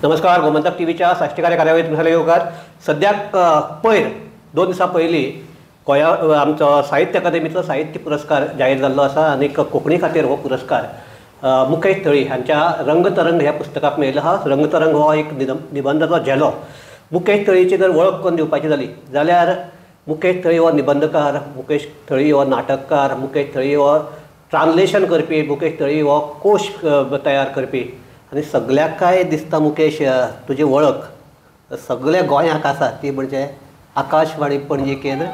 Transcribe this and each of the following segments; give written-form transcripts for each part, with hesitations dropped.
नमस्कार, गोमंतक टीव्हीच्या साश्टीकार्य कार्यावळीत तुमकां येवकार. सद्याक पयर 2 दिसां पयलीं गोंया आमचो साहित्य अकादेमीचो साहित्य पुरस्कार जाहीर जाल्लो आसा आनी कोंकणी खातीर हो पुरस्कार मुकेश थळी हांच्या रंगतरंग ह्या पुस्तकाक मेळिल्लो आसा. रंगतरंग हो एक निबंधाचो झेलो. मुकेश थळीची जर वळख करून दिवपाची जाली जाल्यार मुकेश थळी हो निबंधकार, मुकेश थळी हो नाटककार, मुकेश थळी हो ट्रान्सलेशन करपी, मुकेश थळी हो कोश तयार करपी आनी सगळ्याक काय दिसता मुकेश तुजी वळख सगळ्या गोंयाक आसा ती म्हणजे आकाशवाणी पणजी केंद्र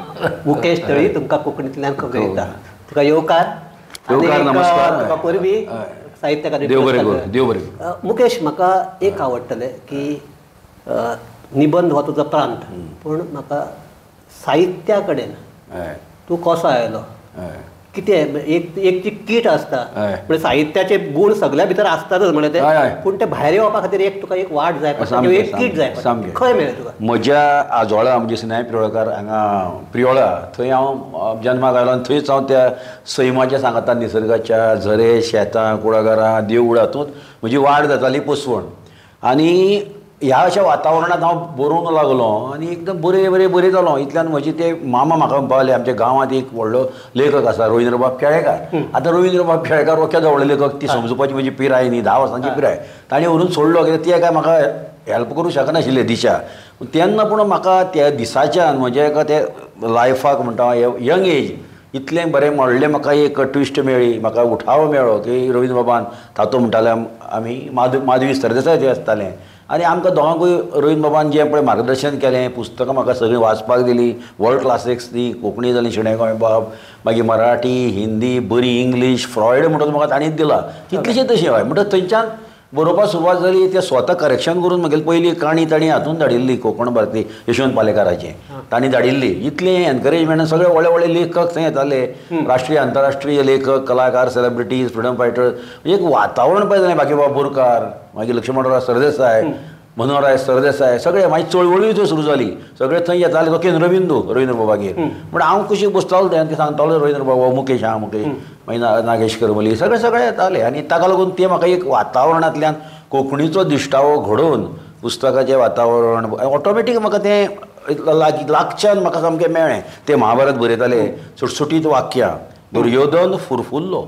मुकेश थळी तुमकां कोंकणींतल्यान खबर येता. तुका येवकार. नमस्कार. तुका परबी साहित्य अकादेमी. मुकेश, म्हाका एक आवडटलें की निबंद हो तुजो प्रांत, पूण म्हाका साहित्या कडेन तूं कसो आयलो? कितें एक एक जी कीट आसता म्हणजे साहित्याचे गुण सगळ्या भितर आसतातच म्हणजे ते, पूण ते भायर येवपा खातीर एक तुका एक वाट जाय पडटा, एक कीट जाय पडटा. खंय मेळ्ळें तुका? म्हज्या आजोळा म्हणजे सिनाय प्रियोळकार हांगा प्रियोळा थंय हांव जन्माक आयलो आनी थंयच हांव त्या सैमाच्या सांगातान निसर्गाच्या झरे, शेतां, कुळागरां, देवळां हातूंत म्हजी वाड जाताली, पोसवण. आनी ह्या अशा वातावरणांत हांव बरोवंक लागलो आनी एकदम बरें बरें बरें जालो. इतल्यान म्हजे ते मामा म्हाका म्हणपाक लागले, आमच्या गांवांत एक व्हडलो लेखक आसा रवींद्रबाब केळेकार. आतां रवींद्रबाब केळेकार हो केदो व्हडलो लेखक ती समजुपाची म्हजी पिराय न्ही, 10 वर्सांची पिराय. ताणें व्हरून सोडलो कित्याक ते काय म्हाका हेल्प करूं शकनाशिल्ले दिशा तेन्ना. पूण म्हाका त्या दिसाच्यान म्हज्या एका ते लायफाक म्हणटा यंग एज इतलें बरें व्हडलें म्हाका एक ट्विस्ट मेळ्ळी, म्हाका उठाव मेळ्ळो की रवींद्रबाबान तातो म्हणटाले आमी माधवी सरदेसाय ते आसतालें आनी आमकां दोगांकूय रवींद्रबाबान जें पळय मार्गदर्शन केलें, पुस्तकां म्हाका सगळीं वाचपाक दिलीं, वर्ल्ड क्लासिक्स ती कोंकणी जाली शणै गोंयबाब, मागीर मराठी, हिंदी, बरी इंग्लीश, फ्रॉयड म्हणटो म्हाका ताणीच दिला, कितलीशीं तशीं. हय, म्हणटच थंयच्यान बरोवपाक सुरवात जाली. ते स्वता करेक्शन करून म्हगेली पयली काणी ताणी हातून धाडिल्ली कोंकण भारती यशवंत पालेकाराचें तांणी धाडिल्ली. इतलें एनकरेजमेंट, सगळे व्हडले व्हडले लेखक थंय येताले, राष्ट्रीय आंतरराष्ट्रीय लेखक, कलाकार, सेलिब्रिटीज, फ्रिडम फायटर्स. एक वातावरण पळय जालें. बाकीबाब बोरकार, मागीर लक्ष्मणराव सरदेसाय, मनोहरराय सरदेसाय, सगळे. मागीर चळवळी थंय सुरू जाली, सगळे थंय येताले. तो केंद्रबिंदू रवींद्रबाबागेर. पूण हांव कुशीक बसतालो थंय आनी ते सांगतालो रवींद्रबाबा मुकेश, हां मुकेश, मागीर नागेश करमली, सगळे सगळे येताले. आनी ताका लागून ते म्हाका एक वातावरणांतल्यान कोंकणीचो दिश्टावो घडोवन पुस्तकाचें वातावरण ऑटोमॅटीक म्हाका तें लागच्यान म्हाका सामकें मेळ्ळें. ते महाभारत बरयताले, सुटसुटीत वाक्यां, दुर्योधन फुरफुल्लो,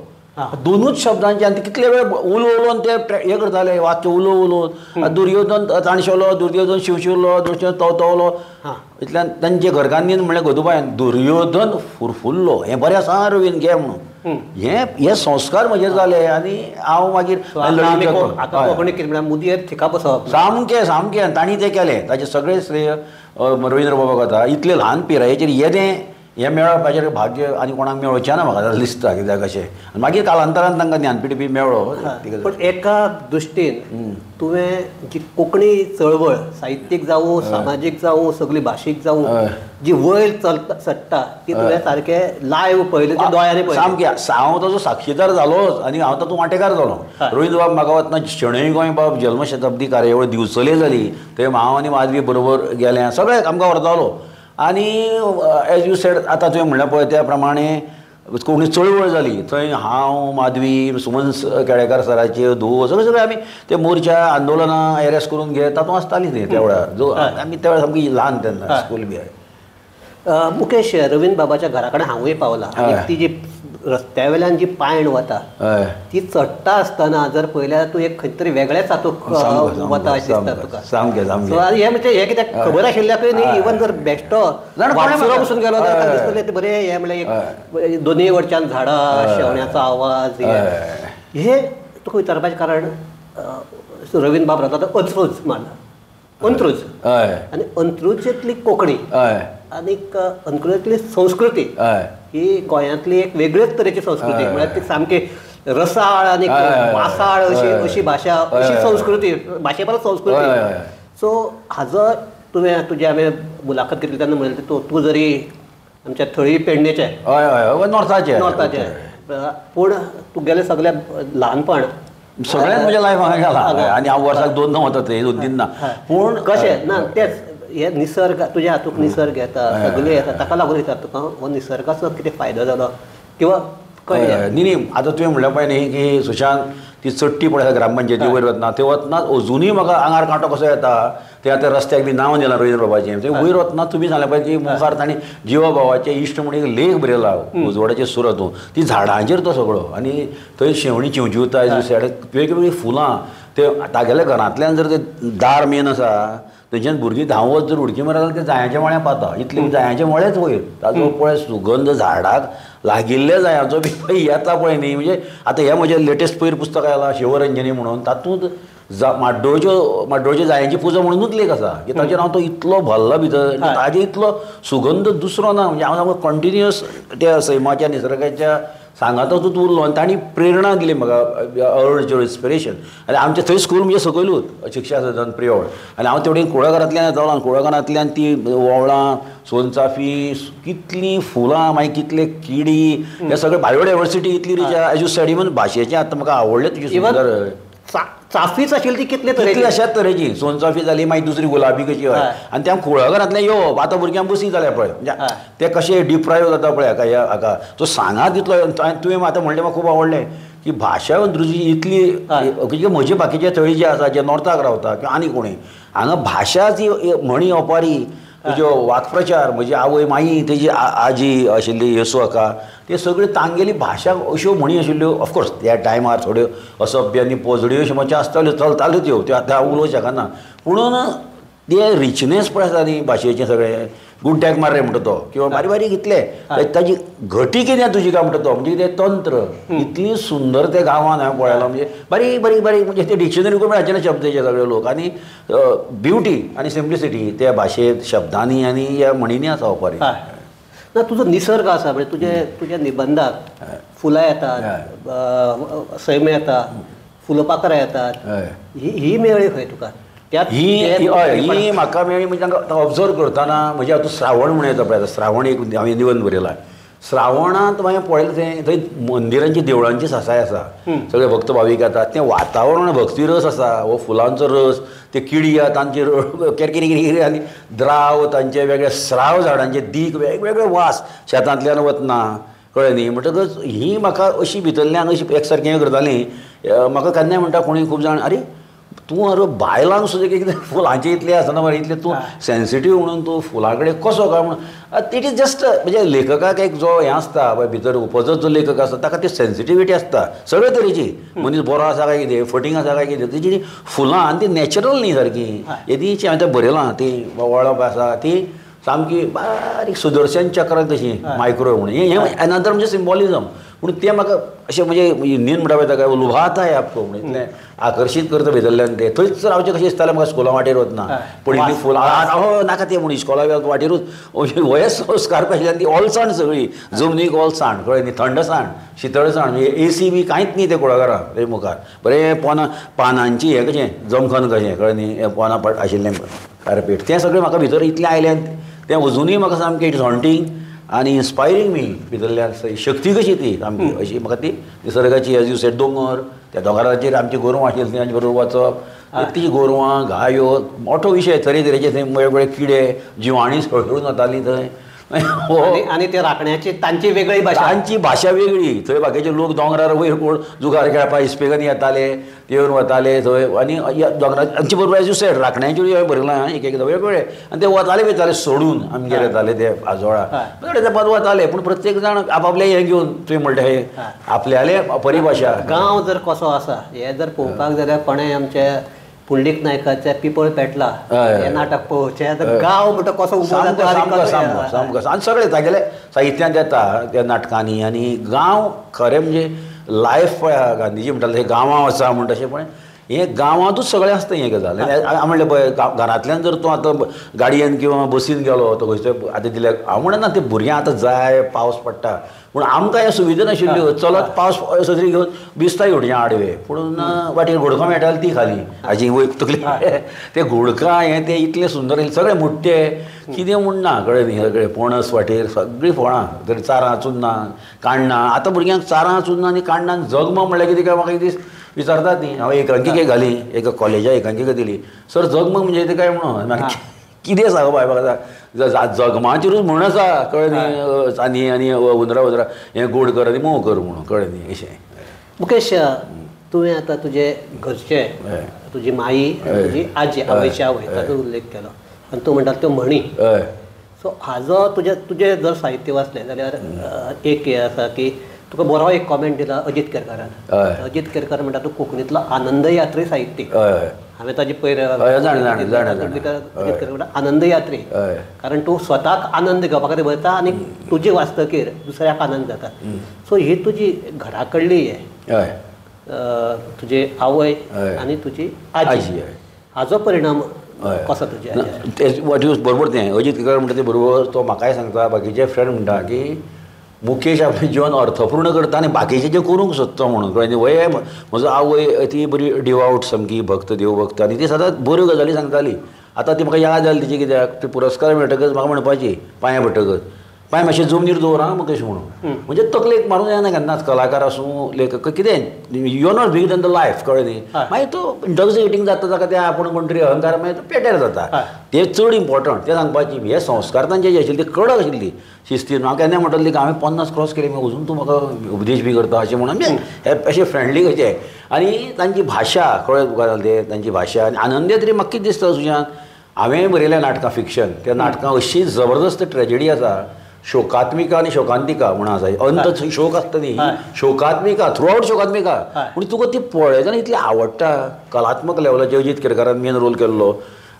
दोनूच शब्दांचे. आनी कितले वेळ उलो उलोवन ते हें करताले, वाक्य उलो उलोवन, दुर्योधन ताणशेलो, दुर्योधन शिवशिवलो, दुर्योधन तवतवलो. इतल्यान तांचे घरकान्नीन म्हणलें गोदूबायन, दुर्योधन फुरफुल्लो हें बरें आसा रवीन घे म्हणून. हे हे संस्कार म्हजेर जाले आनी हांव मागीर सामकें सामकें तांणी तें केलें. ताचें सगळें श्रेय रवींद्रबाबाक वता. इतले ल्हान पिरायेचेर येदें हें मेळप हाचेर भाग्य आनी कोणाक मेळचें ना म्हाका दिसता कित्याक अशें. मागीर कालांतरान तांकां ज्ञानपीठ बी मेळ्ळो. पूण एका दृश्टीन तुवें जी कोंकणी चळवळ साहित्यीक जावं, सामाजीक जावं, सगळी भाशीक जावं, जी वयर चलता चडटा ती तुवें सारकें लायव्ह पळयलें, दोळ्यांनी पळयलें. सामकें हांव ताजो साक्षीदार जालोच आनी हांव तातूंत वांटेकार जालो. रवींद्रबाब म्हाका वतना शणै गोंयबाब जल्मशताब्दी कार्यावळ दिवचले जाली थंय हांव आनी माधवी बरोबर गेलें, सगळें आमकां व्हरतालो. आनी एज you said आतां तुवें म्हणलें पळय त्या प्रमाणे कोंकणी चळवळ जाली थंय हांव, माधवी, सुमन केळेकार सराचे धूव, सगळे सगळे आमी ते मोर्चा, आंदोलनां एरेस्ट करून घे तातूंत आसतालीं थंय त्या वेळार. जो आमी त्या वेळार सामकी ल्हान तेन्ना स्कूल बी. मुकेश, रवींद्रबाबाच्या घरा कडेन हांवूय पावलां आनी ती जी रस्त्या वेल्यान जी पायण वता ती चडटा आसतना जर पळयल्यार तूं एक खंय तरी वेगळेच हातूंत वता अशें दिसता तुका. सामकें सामकें. हें म्हणजे हें कित्याक खबर आशिल्ल्याकूय न्ही, इवन जर बेश्टो वाटसुरो बसून गेलो जाल्यार दिसतलें ते बरें. हें म्हणल्यार एक दोनूय वटच्यान झाडां, शेवण्याचो आवाज. हें तुका विचारपाचें कारण रवींद्रबाब रावता तो अंत्रुज मारला, अंत्रुज, आनी अंत्रुजेंतली कोंकणी आनीक अंत्रुजांतली संस्कृती ही गोंयांतली एक वेगळेच तरेची संस्कृती. म्हळ्यार ती सामकी रसाळ आनी वासाळ अशी अशी भाशा, अशी संस्कृती, भाशे परस संस्कृती. सो हाजो तुवें तुजी हांवें मुलाखत घेतली तेन्ना म्हणलें तूं जरी आमच्या थळी पेडणेचें, हय हय, नॉर्थाचें, नॉर्थाचें, पूण तुगेलें सगळें ल्हानपण सगळें म्हज्या लायफ हांगा गेलां आनी हांव वर्साक 2 वता थंय, 2-3 ना. पूण कशें ना तेंच हे निसर्ग तुज्या हातूंत निसर्ग येता, सगळें येता, ताका लागून विचारता तुका हो निसर्गाचो कितें फायदो जालो किंवा न्ही न्ही आतां तुवें म्हणलें पळय न्ही की सुशांत ती चडटी पळय ग्रामपंचायती वयर वतना ते वतना अजुनूय म्हाका आंगार कांटो कसो येता ते आतां रस्त्याक बी नांव दिलां रवींद्र बाबाचें ते वयर वतना तुमी सांगलें पळय की मुखार तांणी जिवा भावाचे इश्ट म्हणून एक लेख बरयला उजवाडाचे सुरत ती झाडांचेर तो सगळो आनी थंय शेवणी चिंवचिंवता वेगवेगळीं फुलां ते तागेल्या घरांतल्यान जर ते दार मेन आसा थंयच्यान भुरगीं धांवत जर उडकी मारत जाल्यार ते जायांच्या मळ्या पाता इतले जायांचे मळेच वयर ताजो पळय सुगंध झाडाक लागिल्ल्या जायांचो बी पळय येता पळय न्ही म्हणजे आतां हें म्हजें लेटेस्ट पयर पुस्तक आयलां शिवरंजनी म्हणून तातूंत माड्डोळच्यो माड्डोळच्या जायांची पुजा म्हणूनच लेख आसा की ताचेर हांव तो इतलो भरला भितर ताजे इतलो सुगंध दुसरो ना म्हणजे हांव सामको कंटिन्युअस त्या सैमाच्या निसर्गाच्या सांगातातूच उरलो आनी तांणी प्रेरणा दिली म्हाका अर्ज इन्स्पिरेशन आनी आमचें थंय स्कूल म्हणजे सकयलूच शिक्षा सदन प्रियोळ आनी हांव तेवटेन कुळागरांतल्यान येतालो आनी कुळागरांतल्यान ती वोवळां सोनचाफी कितलीं फुलां मागीर कितले किडी हे सगळे बायोडायवर्सिटी इतली rich as you said even भाशेचें आतां म्हाका आवडलें तुजें सुंदर चाफीच आशिल्ली ती कितले तरेची अशाच तरेची सोनचाफी जाली मागीर दुसरी गुलाबी कशी हय आनी त्या कुळागरांतल्यान येवप आतां भुरग्यांक बसी जाल्या पळय म्हणजे ते कशे डिप्रायव जाता पळय हाका ह्या हाका तो सांगात इतलो तुवें आतां म्हणलें म्हाका खूब आवडलें की भाशा तुजी इतली कित्याक म्हजे बाकीचे थळी जे आसा जे नॉर्थाक रावता किंवा आनी कोणी हांगा भाशा जी म्हणी ओपारी तुज्यो वाक्प्रचार म्हजी आवय माई तेजी आजी आशिल्ली येसू हाका ते सगळी तांगेली भाशा अश्यो म्हणी आशिल्ल्यो ऑफकोर्स त्या टायमार थोड्यो असभ्य आनी पोजड्यो अश्यो मातश्यो आसताल्यो चलताल्यो त्यो त्यो आतां उलोवंक शकना पुणून ते रिचनेस पळय आसा न्ही भाशेचें सगळें गुड्ड्याक मारले म्हणटा तो किंवा बारीक बारीक इतले ताजी घटी कितें तुजी काय म्हणटा तो म्हणजे तें तंत्र इतली सुंदर ते गांवांत हांवें पळयलां म्हणजे बारीक बारीक बारीक म्हणजे ते डिक्शनरी करून मेळचे ना शब्द हे सगळे लोक आनी ब्युटी आनी सिम्प्लिसिटी त्या भाशेंत शब्दांनी आनी ह्या म्हणींनी आसा ओपारी. ना तुजो निसर्ग आसा म्हणजे तुजे तुज्या निबंधाक फुलां येतात सैम येता फुलपाखरां येतात ही मेळ्ळी खंय तुका? ही हय ही म्हाका मेळ्ळी म्हणजे तांकां ऑब्जर्व करतना म्हणजे आतां श्रावण म्हणून येता पळय आतां श्रावण एक हांवें निबंद बरयला श्रावणांत हांवें पळयलें थंय थंय मंदिरांची देवळांची सासाय आसा सगळे भक्त भावीक येतात तें वातावरण भक्ती रस आसा हो फुलांचो रस ते किडी तांचे केरकेरी आनी द्राव तांचे वेगळे स्राव झाडांचे दीक वेगवेगळे वास शेतांतल्यान वतना कळ्ळें न्ही म्हणटकच ही म्हाका अशी भितरल्यान अशी एकसारकें करताली म्हाका केन्नाय म्हणटा कोणी खूब जाण अरे तूं अरे बायलांक सुद्दां एक एकदां फुलांचे इतलें आसना मरे इतलें तूं सेन्सिटीव म्हणून तूं फुलां कडेन कसो काय म्हणून it is just म्हणजे लेखकाक एक जो हें आसता पळय भितर उपजत जो लेखक आसता ताका ती सेन्सिटिविटी आसता सगळे तरेची मनीस बरो आसा काय कितें फटींग आसा काय कितें तेजी फुलां आनी ती नॅचरल न्ही सारकी येदीची हांवें तें बरयलां ती वळप आसा ती सामकी बारीक सुदर्शन चक्र कशी मायक्रो म्हणून हें एनदर म्हणजे सिम्बॉलिजम पूण तें म्हाका अशें म्हणजे हिंदीन म्हणटा पळय ताका लुभाता है आपको म्हणून इतलें आकर्शीत करता भितरल्यान तें थंयच रावचें कशें दिसतालें म्हाका स्कुला वाटेर वतना पडिल्लीं फुलां हो नाका तें म्हूण इस्कोला वाटेरूच हे संस्कार आशिल्ल्यान ती ओलसाण सगळी जमनीक ओलसाण कळ्ळें न्ही थंडसाण शितळसाण म्हणजे ए सी बी कांयच न्ही तें कुळागरां थंय मुखार बरें पोना पानांची हें कशें जमखन कशें कळ्ळें न्ही पोना आशिल्लें कार्पेट तें सगळें म्हाका भितर इतलें आयलें तें अजुनूय म्हाका सामकें it's haunting आनी इन्स्पायरींग मी भितरल्यान शक्ती कशी ती सामकी अशी म्हाका ती निसर्गाची एज you said दोंगर त्या दोंगराचेर आमची गोरवां आशिल्लीं तांचे बरोबर वचप ती गोरवां गायो मोठो विशय तरेतरेचे थंय वेगवेगळे किडे जिवाणी सळसळून वतालीं थंय आनी ते राखण्याची तांची वेगळी भाशा तांची भाशा वेगळी थंय बाकीचे लोक दोंगरार वयर कोण जुगार खेळपाक इस्पेगांनी येताले ते येवन वताले थंय आनी दोंगरा तांचे बरोबर एज you said राखण्याचेर हांवें बरयलां एक एकदां वेगवेगळे आनी ते वताले वयताले सोडून आमगेर येताले ते आजोळा ते पद वताले पूण प्रत्येक जाण आपापलें हें घेवन तुवें म्हणटा हें आपल्याले परिभाशा गांव जर कसो आसा हें जर पळोवपाक जाल्यार कोणें आमच्या पुंडलीक नायकाच्या पिपळ पेटला हें नाटक पळोवचें गांव म्हणटा कसो उबो जाता सामको सामको आनी सगळें तागेले साहित्यांत येता त्या नाटकांनी आनी गांव खरें म्हणजे लायफ पळय गांधीजी म्हणटाले गांवां वचा म्हण तशें पळय हें गांवांतूच सगळें आसता हें गजाल हांवें म्हणलें पळय घरांतल्यान जर तूं आतां गाडयेन किंवा बसीन गेलो तो खंयसर आतां दिल्या हांव म्हणना ते भुरग्यांक आतां जाय पावस पडटा पूण आमकां ह्यो सुविधा नाशिल्ल्यो चलत पावस सत्री घेवन भिजता घेवचें आडवे पूण वाटेर घोडकां मेळटाली ती खाली हाजी वयर तकली ते घोडकां हें तें इतलें सुंदर सगळें मुट्टे कितें म्हूण ना कळ्ळें न्ही सगळें पणस वाटेर सगळीं फळां तरी चारां चुन्नां काण्णां आतां भुरग्यांक चारां चुन्नां आनी काण्णां जगमा म्हणल्यार कितें काय म्हाका एक दीस विचारतात न्ही हांवें एकांकिका घाली एका कॉलेजा एकांकिका दिली सर जगमग म्हणजे तें काय म्हणून मागीर कितें सांगप हांवें म्हाका जगमाचेरूच म्हण आसा कळ्ळें न्ही चानी आनी हुंदरा हुंदरा हें गोड कर आनी मोव कर म्हणून कळ्ळें न्ही अशें. मुकेश तुवें आतां तुजे घरचे तुजी माई तुजी आजी आवयची आवय ताचो उल्लेख केलो आनी तूं म्हणटा त्यो म्हणी. सो हाजो तुजे तुजें जर साहित्य वाचलें जाल्यार एक हें आसा की तुका बरो एक कॉमेंट दिला अजीत केरकारान. अजीत केरकार म्हणटा तूं कोंकणींतलो आनंदयात्री साहित्यीक. हांवें ताजी पयर अजीत केरकार म्हणटा आनंदयात्री कारण तूं स्वताक आनंद घेवपा खातीर बरयता आनी तुजी वाचतकीर दुसऱ्याक आनंद जाता. सो ही तुजी घरा कडली हें तुजी आवय आनी तुजी आजी हाजो परिणाम कसो तुज्या? What use बरोबर तें अजीत केरकार म्हणटा तें बरोबर. तो म्हाकाय सांगता बाकीचे फ्रेंड म्हणटा की मुकेश आपलें जिवन अर्थपूर्ण करता आनी बाकीचें जें करूंक सोदता म्हणून कळ्ळें न्ही. वय म्हजो आवय ती बरी डिवावट सामकी भक्त देवभक्त आनी ती सदांच बऱ्यो गजाली सांगताली. आतां ती म्हाका याद जाली तिची कित्याक ती पुरस्कार मेळटकच म्हाका म्हणपाची पांयां पडटकच पांय मातशें जमनीर दवर आं मुकेश म्हणून. म्हणजे तकलेक मारून येना केन्नाच कलाकार आसूं लेखक कितें you are not big than the life कळ्ळें न्ही. मागीर तो इंटॉक्सिकेटींग जाता ताका ते आपूण कोण तरी अहंकार मागीर तो पेट्यार जाता. ते चड इम्पॉर्टंट तें सांगपाची हे संस्कार तांचे जे आशिल्ले ते कडक आशिल्ली शिस्तीन. हांव केन्ना म्हणटलें की हांवें 50 क्रॉस केले मागीर अजून तूं म्हाका उपदेश बी करता अशें म्हणून हे अशें फ्रेंडली कशें. आनी तांची भाशा कळ्ळें तुका ते तांची भाशा आनी आनंदी तरी म्हाका कितें दिसता तुज्यान हांवें बरयलें नाटकां फिक्शन त्या नाटकां अशी जबरदस्त ट्रेजेडी आसा शोकात्मिका आनी शोकांतिका म्हणून आसा. अंत शोक आसता न्ही शोकात्मिका थ्रू आवट शोकात्मिका पूण तुका ती पळयतना इतली आवडटा कलात्मक लेवलाचेर. अजीत केरकारान मेन रोल केल्लो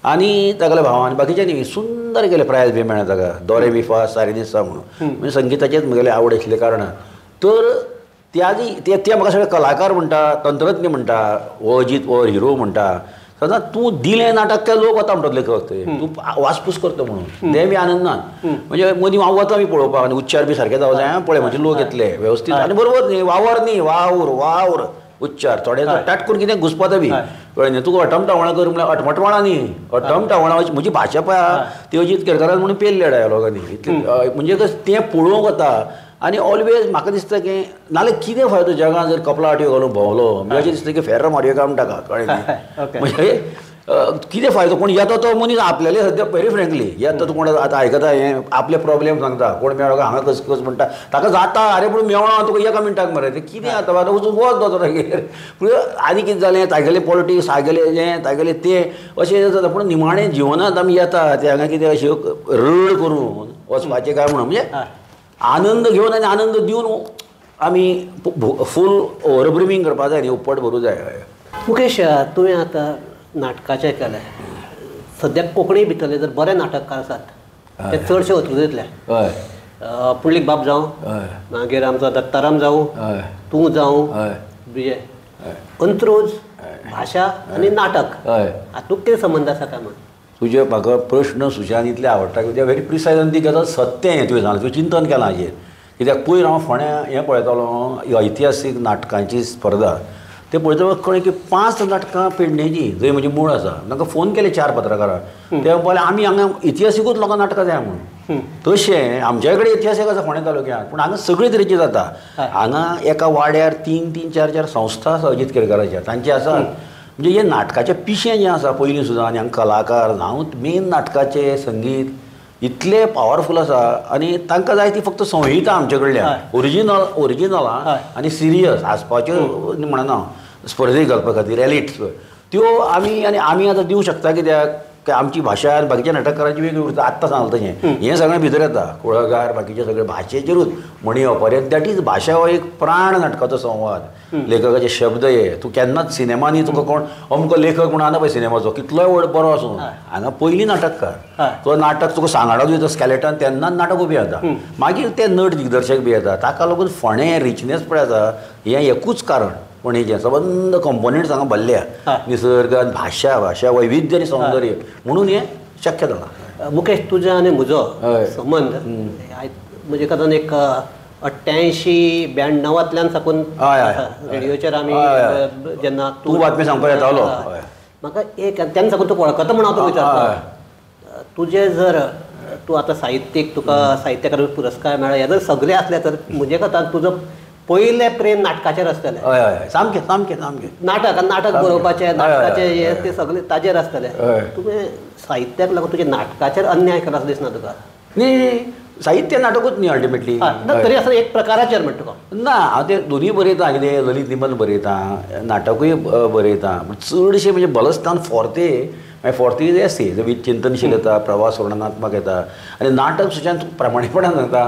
आनी तागेल्या भावान बाकीच्यांनी सुंदर केलें. प्रायज बी मेळ्ळें ताका दोरे बिफा सारे दिसा म्हणून म्हणजे संगिताचेच म्हगेलें आवड आशिल्ल्या कारणान. तर त्या ते म्हाका सगळे कलाकार म्हणटा तंत्रज्ञ म्हणटा हो अजीत हो हिरो म्हणटा सदां तूं दिलें नाटक ते लोक वता म्हणटात लेखक ते तूं वासपूस करता म्हणून ते बी आनंदान म्हणजे मदीं हांव वता बी पळोवपाक आनी उच्चार बी सारके जावं जाय पळय म्हणजे लोक येतले वेवस्थीत आनी बरोबर न्ही वावर न्ही वावर वावर उच्चार थोडे टाटकून कितें घुसपाता बी कळ्ळें न्ही. तुका अटमटावणां कर म्हणल्यार अटमटवाणां न्ही अटमटावणां म्हजी भाशा पळय ती अजीत केरकारान म्हणून पेल्ले डायलॉगांनी इतले म्हणजे कशें तें पळोवंक वता. आनी ऑलवेज म्हाका दिसता की नाल्यार कितें फायदो जगान जर कपला आटयो घालून भोंवलो म्हणजे अशें दिसता की फेर्र मारयो काय म्हणटा कळ्ळें न्ही. म्हणजे कितें फायदो कोण येता तो मनीस आपल्याले सद्या व्हेरी फ्रेंकली येता तो कोण आतां आयकता हें आपले प्रॉब्लेम सांगता कोण मेळ्ळो काय हांगा कस म्हणटा ताका जाता अरे पूण मेवणो तुका एका मिनटाक मरे तें कितें जाता आतां वचून वच दोतोरागेर पूण आनी कितें जालें तागेलें पॉलिटिक्स हागेलें हें तागेलें तें अशें जाता. पूण निमाणें जिवनांत आमी येता ते हांगा कितें अशें रड करून वचपाचें काय म्हणून म्हणजे आनंद घेवन आनी आनंद दिवन आमी फूल ओवरब्रिमींग करपा जाय न्ही उपट भरूं जाय. मुकेश तुवें आतां नाटकाचें केलें सद्याक कोंकणी भितरले जर बरे नाटककार आसात ते चडशे अतुरेंतले पुंडलीक बाब जावं मागीर आमचो दत्ताराम जावं तूं जावं विजय अंत्रूज भाशा आनी नाटक हातूंत कितें संबंद आसा काय म्हण तुजे म्हाका प्रश्न सुशान इतले आवडटा कित्याक व्हेरी प्रिसायज आनी ती गजाल सत्य हें तुवें सांगलें तुवें चिंतन केलां हाजेर. कित्याक पयर हांव फोंड्या हें पळयतालो ऐतिहासीक नाटकांची स्पर्धा ते पळयता कळ्ळें की 5 नाटकां पेडणेची जंय म्हजें मूळ आसा तांकां फोन केले 4 पत्रकारांक ते म्हणपाक आमी हांगा इतिहासिकूच लोकांक नाटकां जाय म्हणून. तशें आमच्या कडेन इतिहासीक आसा फोंडें तालुक्यांत पूण हांगा सगळे तरेची जाता. हांगा एका वाड्यार 3 3 4 4 संस्था आसा अजीत केरकाराच्या तांची आसा. म्हणजे हे नाटकाचें पिशें जें आसा पयलीं सुद्दां आनी हांगा कलाकार हांव मेन नाटकाचें संगीत इतलें पावरफूल आसा आनी तांकां जाय ती फक्त संहिता आमचे कडल्यान ओरिजिनल ओरिजिनल आनी सिरियस हांसपाच्यो म्हणना स्पर्धेक घालपा खातीर एलिट्स त्यो आमी आनी आमी आतां दिवंक शकता कित्याक की आमची भाशा आनी बाकीच्या नाटककारांची वेगळी उरता. आत्तां सांगलां तशें हें सगळें भितर येता कुळागार बाकीचे सगळे भाशेचेरूच म्हणी वापर that is भाशा हो एक प्राण नाटकाचो संवाद लेखकाचे शब्द हे तूं केन्नाच सिनेमांनी तुका कोण अमको लेखक म्हणून आना पळय सिनेमाचो कितलोय व्हड बरो आसूं हांगा पयलीं नाटककार तो नाटक तुका सांगाडो दिता स्केलेटन तेन्नाच नाटक उबें जाता मागीर ते नट दिग्दर्शक बी येता ताका लागून फोंडें रिचनेस पळय आसा हें एकूच कारण. पण हेजें सबंद कंपोनेंट्स हांगा भरल्या निसर्ग भाशा भाशा वैविध्य आनी सौंदर्य म्हणून हें शक्य जालां. मुकेश तुजो आनी म्हजो संबंद म्हणजे कदान एक 88 92 साकून रेडियोचेर आमी जेन्ना तूं बातमी सांगपाक येतालो म्हाका एक तेन्ना साकून तूं वळखता म्हणून हांव तुका विचारता तुजें जर तूं आतां साहित्यीक तुका साहित्य अकादमी पुरस्कार मेळ्ळा हे जर सगळें आसलें तर म्हजे खातीर तुजो पयलें प्रेम नाटकाचेर आसतलें. हय हय सामकें सामकें सामकें नाटक आनी नाटक बरोवपाचें, नाटकाचें हें तें सगळें ताजेर आसतलें. तुवें साहित्याक लागून तुज्या नाटकाचेर अन्याय केला असो दिसना तुका? न्ही, साहित्य नाटकूच न्ही अल्टिमेटली, तरी आसतना एक प्रकाराचेर म्हणटा तुका. ना, हांव तें दोनूय बरयतां, कितें ललित निबंद बरयतां, नाटकूय बरयतां, पूण चडशें म्हणजे बलस्थान फोर्ते, मागीर फोर्ते is एसे विथ चिंतनशील येता, प्रवास वर्णनात्मक येता. आनी नाटक सुद्दां प्रामाणीकपणान सांगता,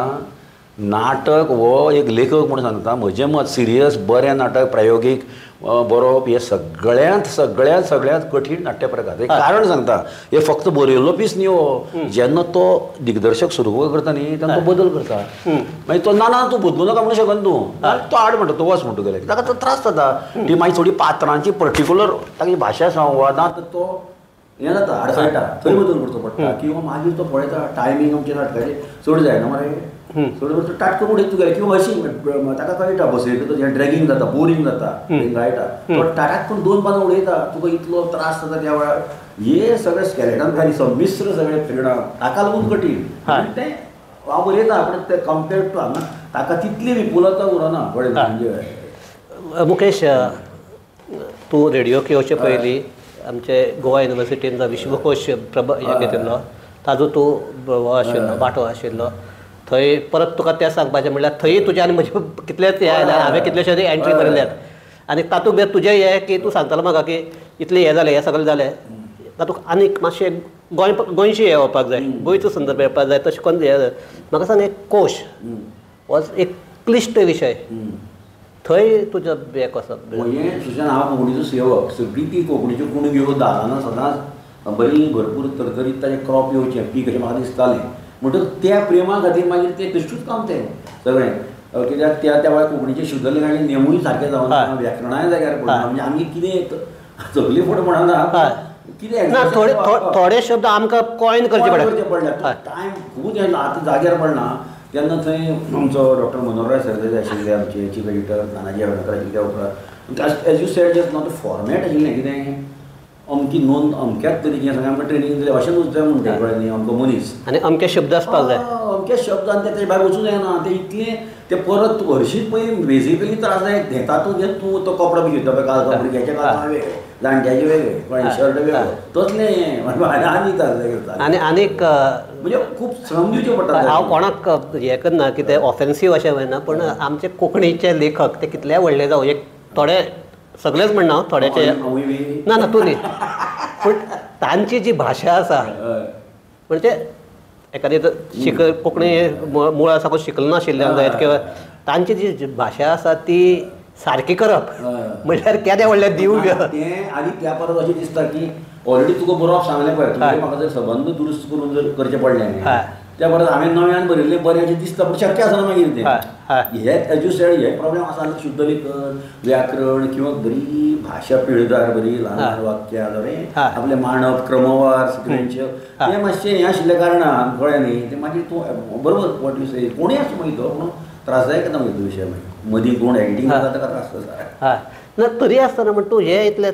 नाटक हो एक लेखक म्हूण सांगता, म्हजें मत सिरियस बरें नाटक प्रायोगीक बरोवप हें सगळ्यांत सगळ्यांत सगळ्यांत कठीण नाट्य प्रकार. एक कारण सांगता, हे फक्त बरयल्लो पीस न्ही हो, जेन्ना तो दिग्दर्शक सुरू करता न्ही तेन्ना तो बदल करता, मागीर तो ना ना तूं बदलू नाका म्हणूं शकना तूं, तो आड म्हणटा, तूं वच म्हणटा गेले, ताका तो त्रास जाता. ती मागीर थोडी पात्रांची पर्टिक्युलर ताची भाशा सांग वा ना तर तो हें जाता, आडखळटा, थंय बदल करचो पडटा. किंवा मागीर तो पळयता टायमींग आमच्या नाटकाचें चड जायना मरे, चड बरें टाट करून उडयता तुगेलें, किंवा अशी ताका कळटा बसयता तो ड्रॅगींग जाता, बोरींग जाता, गायटा तो टाटाक करून 2 पानां उडयता, तुका इतलो त्रास जाता त्या वेळार. हे सगळे स्केलेटन खाली संमिश्र सगळे परिणाम ताका लागून कठीण. तें हांव बरयता पूण तें कम्पेर्ड टू हांगा ताका तितली विपुलता उरना. कळ्ळें म्हणजे मुकेश, तूं रेडियोक येवचे पयलीं आमचे गोवा युनिवर्सिटीन जो विश्वकोश प्रभ हें घेतिल्लो ताजो तूं हो आशिल्लो, वांटो आशिल्लो. थंय परत तुका तें सांगपाचें म्हणल्यार थंय तुजें आनी म्हजें कितलेच हें आयलें, हांवें कितलेशे एंट्री बरयल्यात आनी तातूंत भितर तुजें हें की तूं सांगतालो म्हाका की इतलें हें जालें, हें सगळें जालें, तातूंत आनीक मातशें गोंय गोंयचें हें येवपाक जाय, गोंयचो संदर्भ येवपाक जाय, तशें करून हें म्हाका सांग, एक कोश हो एक क्लिश्ट विशय, थंय तुजो हें कसो? हें सुशान, हांव कोंकणीचो सेवक, सगळी ती कोंकणीच्यो कुणग्यो दारां सदांच बरी भरपूर तरतरीत ताजें क्रॉप येवचें पीक अशें म्हाका दिसतालें. म्हणटकच त्या प्रेमा खातीर मागीर तें बेश्टूच काम तें सगळें, कित्याक त्या त्या वेळार कोंकणीचे शुद्धलेखाचे नेमूय सारके जावना, व्याकरणाय जाग्यार पडना, म्हणजे आमी कितें सगळी फुडें म्हणना कितें थोडे थोडे शब्द आमकां कॉयन करचे पडले, टायम खूब आतां जाग्यार पडना. तेन्ना थंय आमचो डॉक्टर मनोहरराय सरदेसाय आशिल्ले, आमचे चीफ एडिटर तानाजी हळर्णकर आशिल्ले त्या उपरांत. एज you said just नाव, तो फॉर्मेट आशिल्लें कितें अमकी नोंद अमक्याच तरेचें सगळें आमकां ट्रेनींग दिलें, अशें न्हू जाय म्हणटा, कळ्ळें न्ही, अमको मनीस आनी अमके शब्द आसपाक जाय, अमके शब्द आनी ते भायर वचूं जायना, ते इतलें ते परत तूं हरशींच पयलीं बेजिकली त्रास जाय घेता तूं घेत तूं तो कपडो बी घेता पळय, काल कपडे घ्यायचे काल वेगळे, जाणट्याचे वेगळे, कळ्ळें, शर्ट वेगळो, तसलें हें आनी त्रास जाय आनी आनीक म्हणजे खूब श्रम दिवचे पडटा. हांव कोणाक हें करना की ते ऑफेन्सीव अशें म्हणना, पूण आमचे कोंकणीचे लेखक ते कितले व्हडले जावं, एक थोडे सगळेच म्हणना, थोड्याचे ना ना तूं न्ही, पूण तांची जी भाशा आसा म्हणजे एखादी शिक कोंकणी मुळा साकून शिकलो नाशिल्ल्यान जायत किंवा तांची जी भाशा आसा ती सारकी करप म्हणल्यार केदें व्हडलें दिवं तें. आनी त्या परत अशें दिसता की ऑलरेडी तुका बरोवप सांगलें पळय, तुवें म्हाका जर संबंद दुरुस्त करून जर करचें पडलें त्या परत हांवें नव्यान बरयल्लें बरें अशें दिसता, पूण शक्य आसना मागीर तें. हे एज you said हे प्रॉब्लेम आसा, शुद्धलेखन व्याकरण किंवा बरी भाशा पिळदार, बरी ल्हान ल्हान वाक्यां बरें आपलें मांडप क्रमवार सिक्वेन्शियल तें मातशें हें आशिल्ल्या कारणान, कळ्ळें न्ही, तें मागीर तूं बरोबर what you से कोणूय आसूं मागीर तो, पूण त्रासदायक येता मागीर तो विशय, मागीर मदीं कोण एडिटींग करता ताका त्रास जाता. ना तरी आसतना म्हण तूं हें इतलें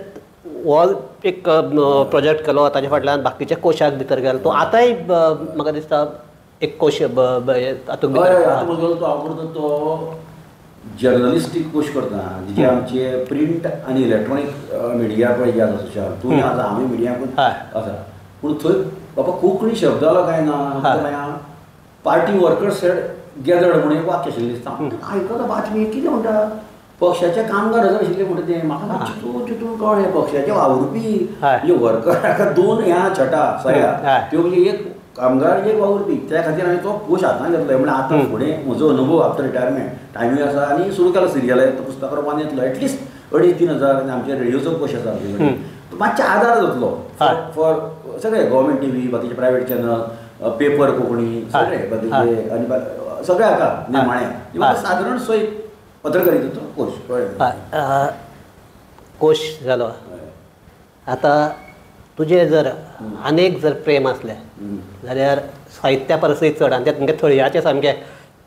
हो एक प्रोजेक्ट केलो, ताच्या फाटल्यान बाकीच्या कोशाक भितर गेलो तूं, आतांय म्हाका दिसता एक कोश तातूंत आतां म्हजो तो हांव करता तो जर्नलिस्टीक कोश करता, जे आमचे प्रिंट आनी इलेक्ट्रॉनीक मिडिया पळय जे आसा सोशल, तूं आसा आमी मिडियाकूच आसा, पूण थंय बाबा कोंकणी शब्द आलो काय ना, पार्टी वर्कर्स हेड गॅदर्ड म्हणून एक वाक्य आशिल्लें दिसता, आयकता बातमी कितें म्हणटा, पक्षाचे कामगार हजर आशिल्ले म्हणटा तें, म्हाका चितून चितून कळ्ळें पक्षाचे वावुरपी म्हणजे वर्कराक 2 ह्या छटा सया त्यो, म्हणजे एक कामगार एक वावुरपी, त्या खातीर हांवें तो कोश हातान घेतलो. म्हणल्यार आतां फुडें म्हजो अनुभव आफ्टर रिटायरमेंट टायमूय आसा आनी सुरू केलो सिरियल, तो पुस्तकां रुपान येतलो एटलिस्ट 2.5-3 हजार. आनी आमचे रेडियोचो कोश आसा आमचे कडेन, तो मातशें आदार जातलो फॉर सगळे गव्हर्मेंट टी व्ही, बाकीचे प्रायवेट चॅनल, पेपर कोंकणी सगळे बाकीचे आनी सगळे हाका नेमाळे सादारण सोय पत्रकारितेचो कोश. कळ्ळें, कोश जालो. आतां तुजें जर आनेक जर प्रेम आसलें जाल्यार साहित्या परसय चड, आनी तें तुमगे थळयाचें सामकें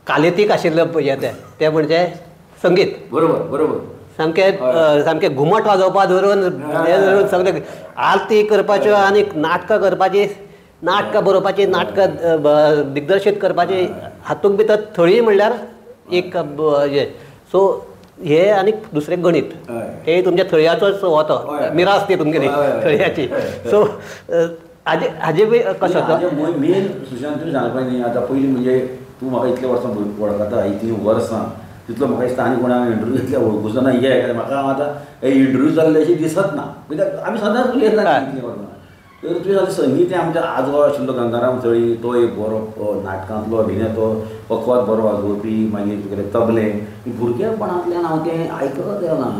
कालेतीक आशिल्लें हें तें, तें म्हणजे संगीत. बरोबर बरोबर, सामकें सामकें घुमट वाजोवपा धरून हें धरून सगळें आरती करपाच्यो आनी नाटकां करपाची, नाटकां बरोवपाची, नाटकां दिग्दर्शीत करपाची, हातूंत भितर थळी म्हणल्यार एक हें. सो हे आनी दुसरें गणीत हे तुमच्या थळयाचोच हो तो मिरास ती तुमगेली थळयाची. सो हाजे बी कसो मेन सुशांत तुवें सांगपा न्ही आतां पयलीं म्हणजे तूं म्हाका इतल्या वर्सां वळखता इतलीं वर्सां तितलो म्हाका दिसता आनी कोणाक इंटरव्यू घेतल्या वळखूचो ना हे म्हाका हांव आतां इंटरव्यू जाल्ले अशें दिसत ना कित्याक आमी सदांच उलयता इतलीं वर्सां. तर तुवें सांगलें संगीत हें आमच्या आजो आशिल्लो गंगाराम थळी तो एक बरो नाटकांतलो अभिनेतो पखवाज बरो वाजोवपी मागीर तुगेलें तबलें भुरगेपणांतल्यान हांव तें आयकत येना.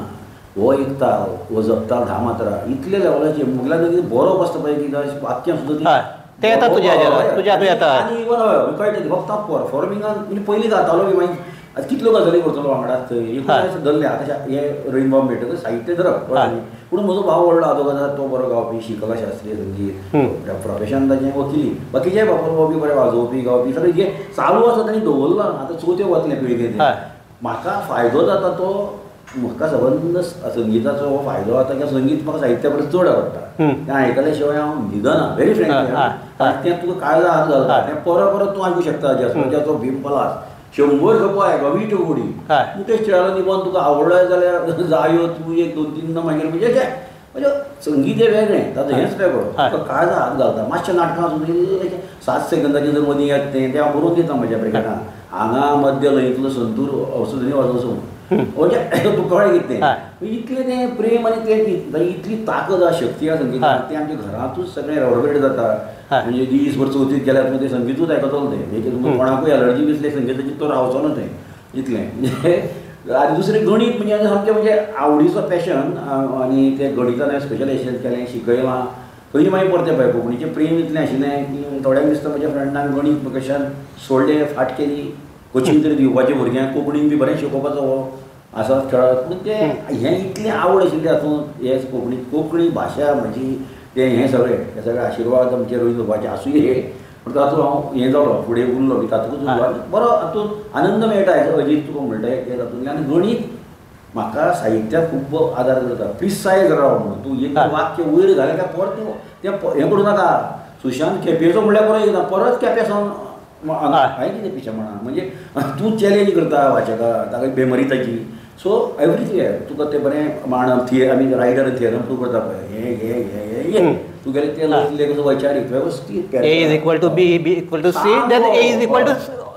हो एक ताल हो जपताल 10 मात्रा इतले लेवलाचेर मुगल्यान कितें बरोवप आसता पळय कितें वाक्यां सुद्दां तें येता तुज्या तुज्या हातूंत येता आनी इवन हय कळटा फक्त परफॉर्मिंगान म्हणजे पयलीं जातालो बी मागीर आतां कितल्यो गजाली करतलो वांगडा थंय एक धरलें आतां हे रवीन्द्रबाब मेळटकच साहित्य धरप. पूण म्हजो भाव व्हडलो आदोगाद आसा तो बरो गावपी शिकला शास्त्रीय संगीत प्रोफेशन ताचें वकिली बाकीचे बापूल बी बरे वाजोवपी गावपी सगळें जे चालू आसा तांणी दवरलां. आतां चवथ्यो वतलें पिळगेन म्हाका फायदो जाता तो म्हाका सबंद संगिताचो हो फायदो जाता किंवा संगीत म्हाका साहित्या परस चड आवडटा तें आयकल्या शिवाय हांव न्हिदना व्हेरी फ्रेंकली. तें तुका काळजा हात घालता तें परत परत तूं आयकूंक शकता जसो भीम पलास 100 खेपो आयक वीट उडी मुकेश चिरालो निबंद तुका आवडलो जाल्यार जायो तूं 1 2 3 मागीर म्हणजे तें म्हणजे संगीत हें वेगळें ताचो हेंच वेगळो तुका काळजा हात घालता. मातशें नाटकां सुद्दां 7 सेकंदाचें जर मदीं येता तें तें हांव बरोवन दिता म्हज्या ब्रेकेटान हांगा मध्य लयींतलो संतूर औषधनी वाजोवचो म्हणजे तुका कळ्ळें कितें तें इतलें तें प्रेम आनी तें इतली ताकद आसा शक्ती आसा संगीतान तें आमच्या घरांतूच सगळें रेवरबरेट जाता. म्हणजे दीसभर चवथीक गेल्यार तुमी तें संगितूच आयकतलो तें म्हणजे तुमकां कोणाकूय एलर्जी दिसली संगिताची तो रावचो ना तें इतलें. म्हणजे आनी दुसरें गणीत म्हणजे सामकें म्हणजे आवडीचो पॅशन आनी तें गणितान हांवें स्पेशलायजेशन केलें शिकयलां पयलीं मागीर परतें पळय कोंकणीचें प्रेम इतलें आशिल्लें की थोड्यांक दिसता म्हज्या फ्रेंडांक गणीत कशान सोडलें फाट केली कोचिंग तरी दिवपाचें भुरग्यांक कोंकणीन बी बरें शिकोवपाचो हो आसा खेळाक. पूण तें हें इतलें आवड आशिल्ली हातूंत हे कोंकणी कोंकणी भाशा म्हजी तें हें सगळें हे सगळे आशिर्वाद आमचे रवीन्द्रबाबाचे आसूं हे पूण तातूंत हांव हें जालो फुडें उरलो बी तातूंतच उरलो आनी बरो हातूंत आनंद मेळटा अजीत तुका म्हणटा तें तातूंतल्यान. आनी गणीत म्हाका साहित्याक खूब आदार करता प्रिसायज राव म्हणून तूं एक वाक्य वयर घालें काय परत तें हें करूं नाका. सुशांत केपेचो म्हणल्यार बरो येना परत केपें सावन हांवें कितें पिशें म्हणा म्हणजे तूं चॅलेंज करता वाचका ताका मेमरी ताची. सो एवरीथींग तुका तें बरें मांडप आमी रायटर थियरम प्रूव करता पळय हें हें हें हें तुगेलें तें लेख कसो वैचारीक वेवस्थीत A is equal to B, B equal to C, then A is equal to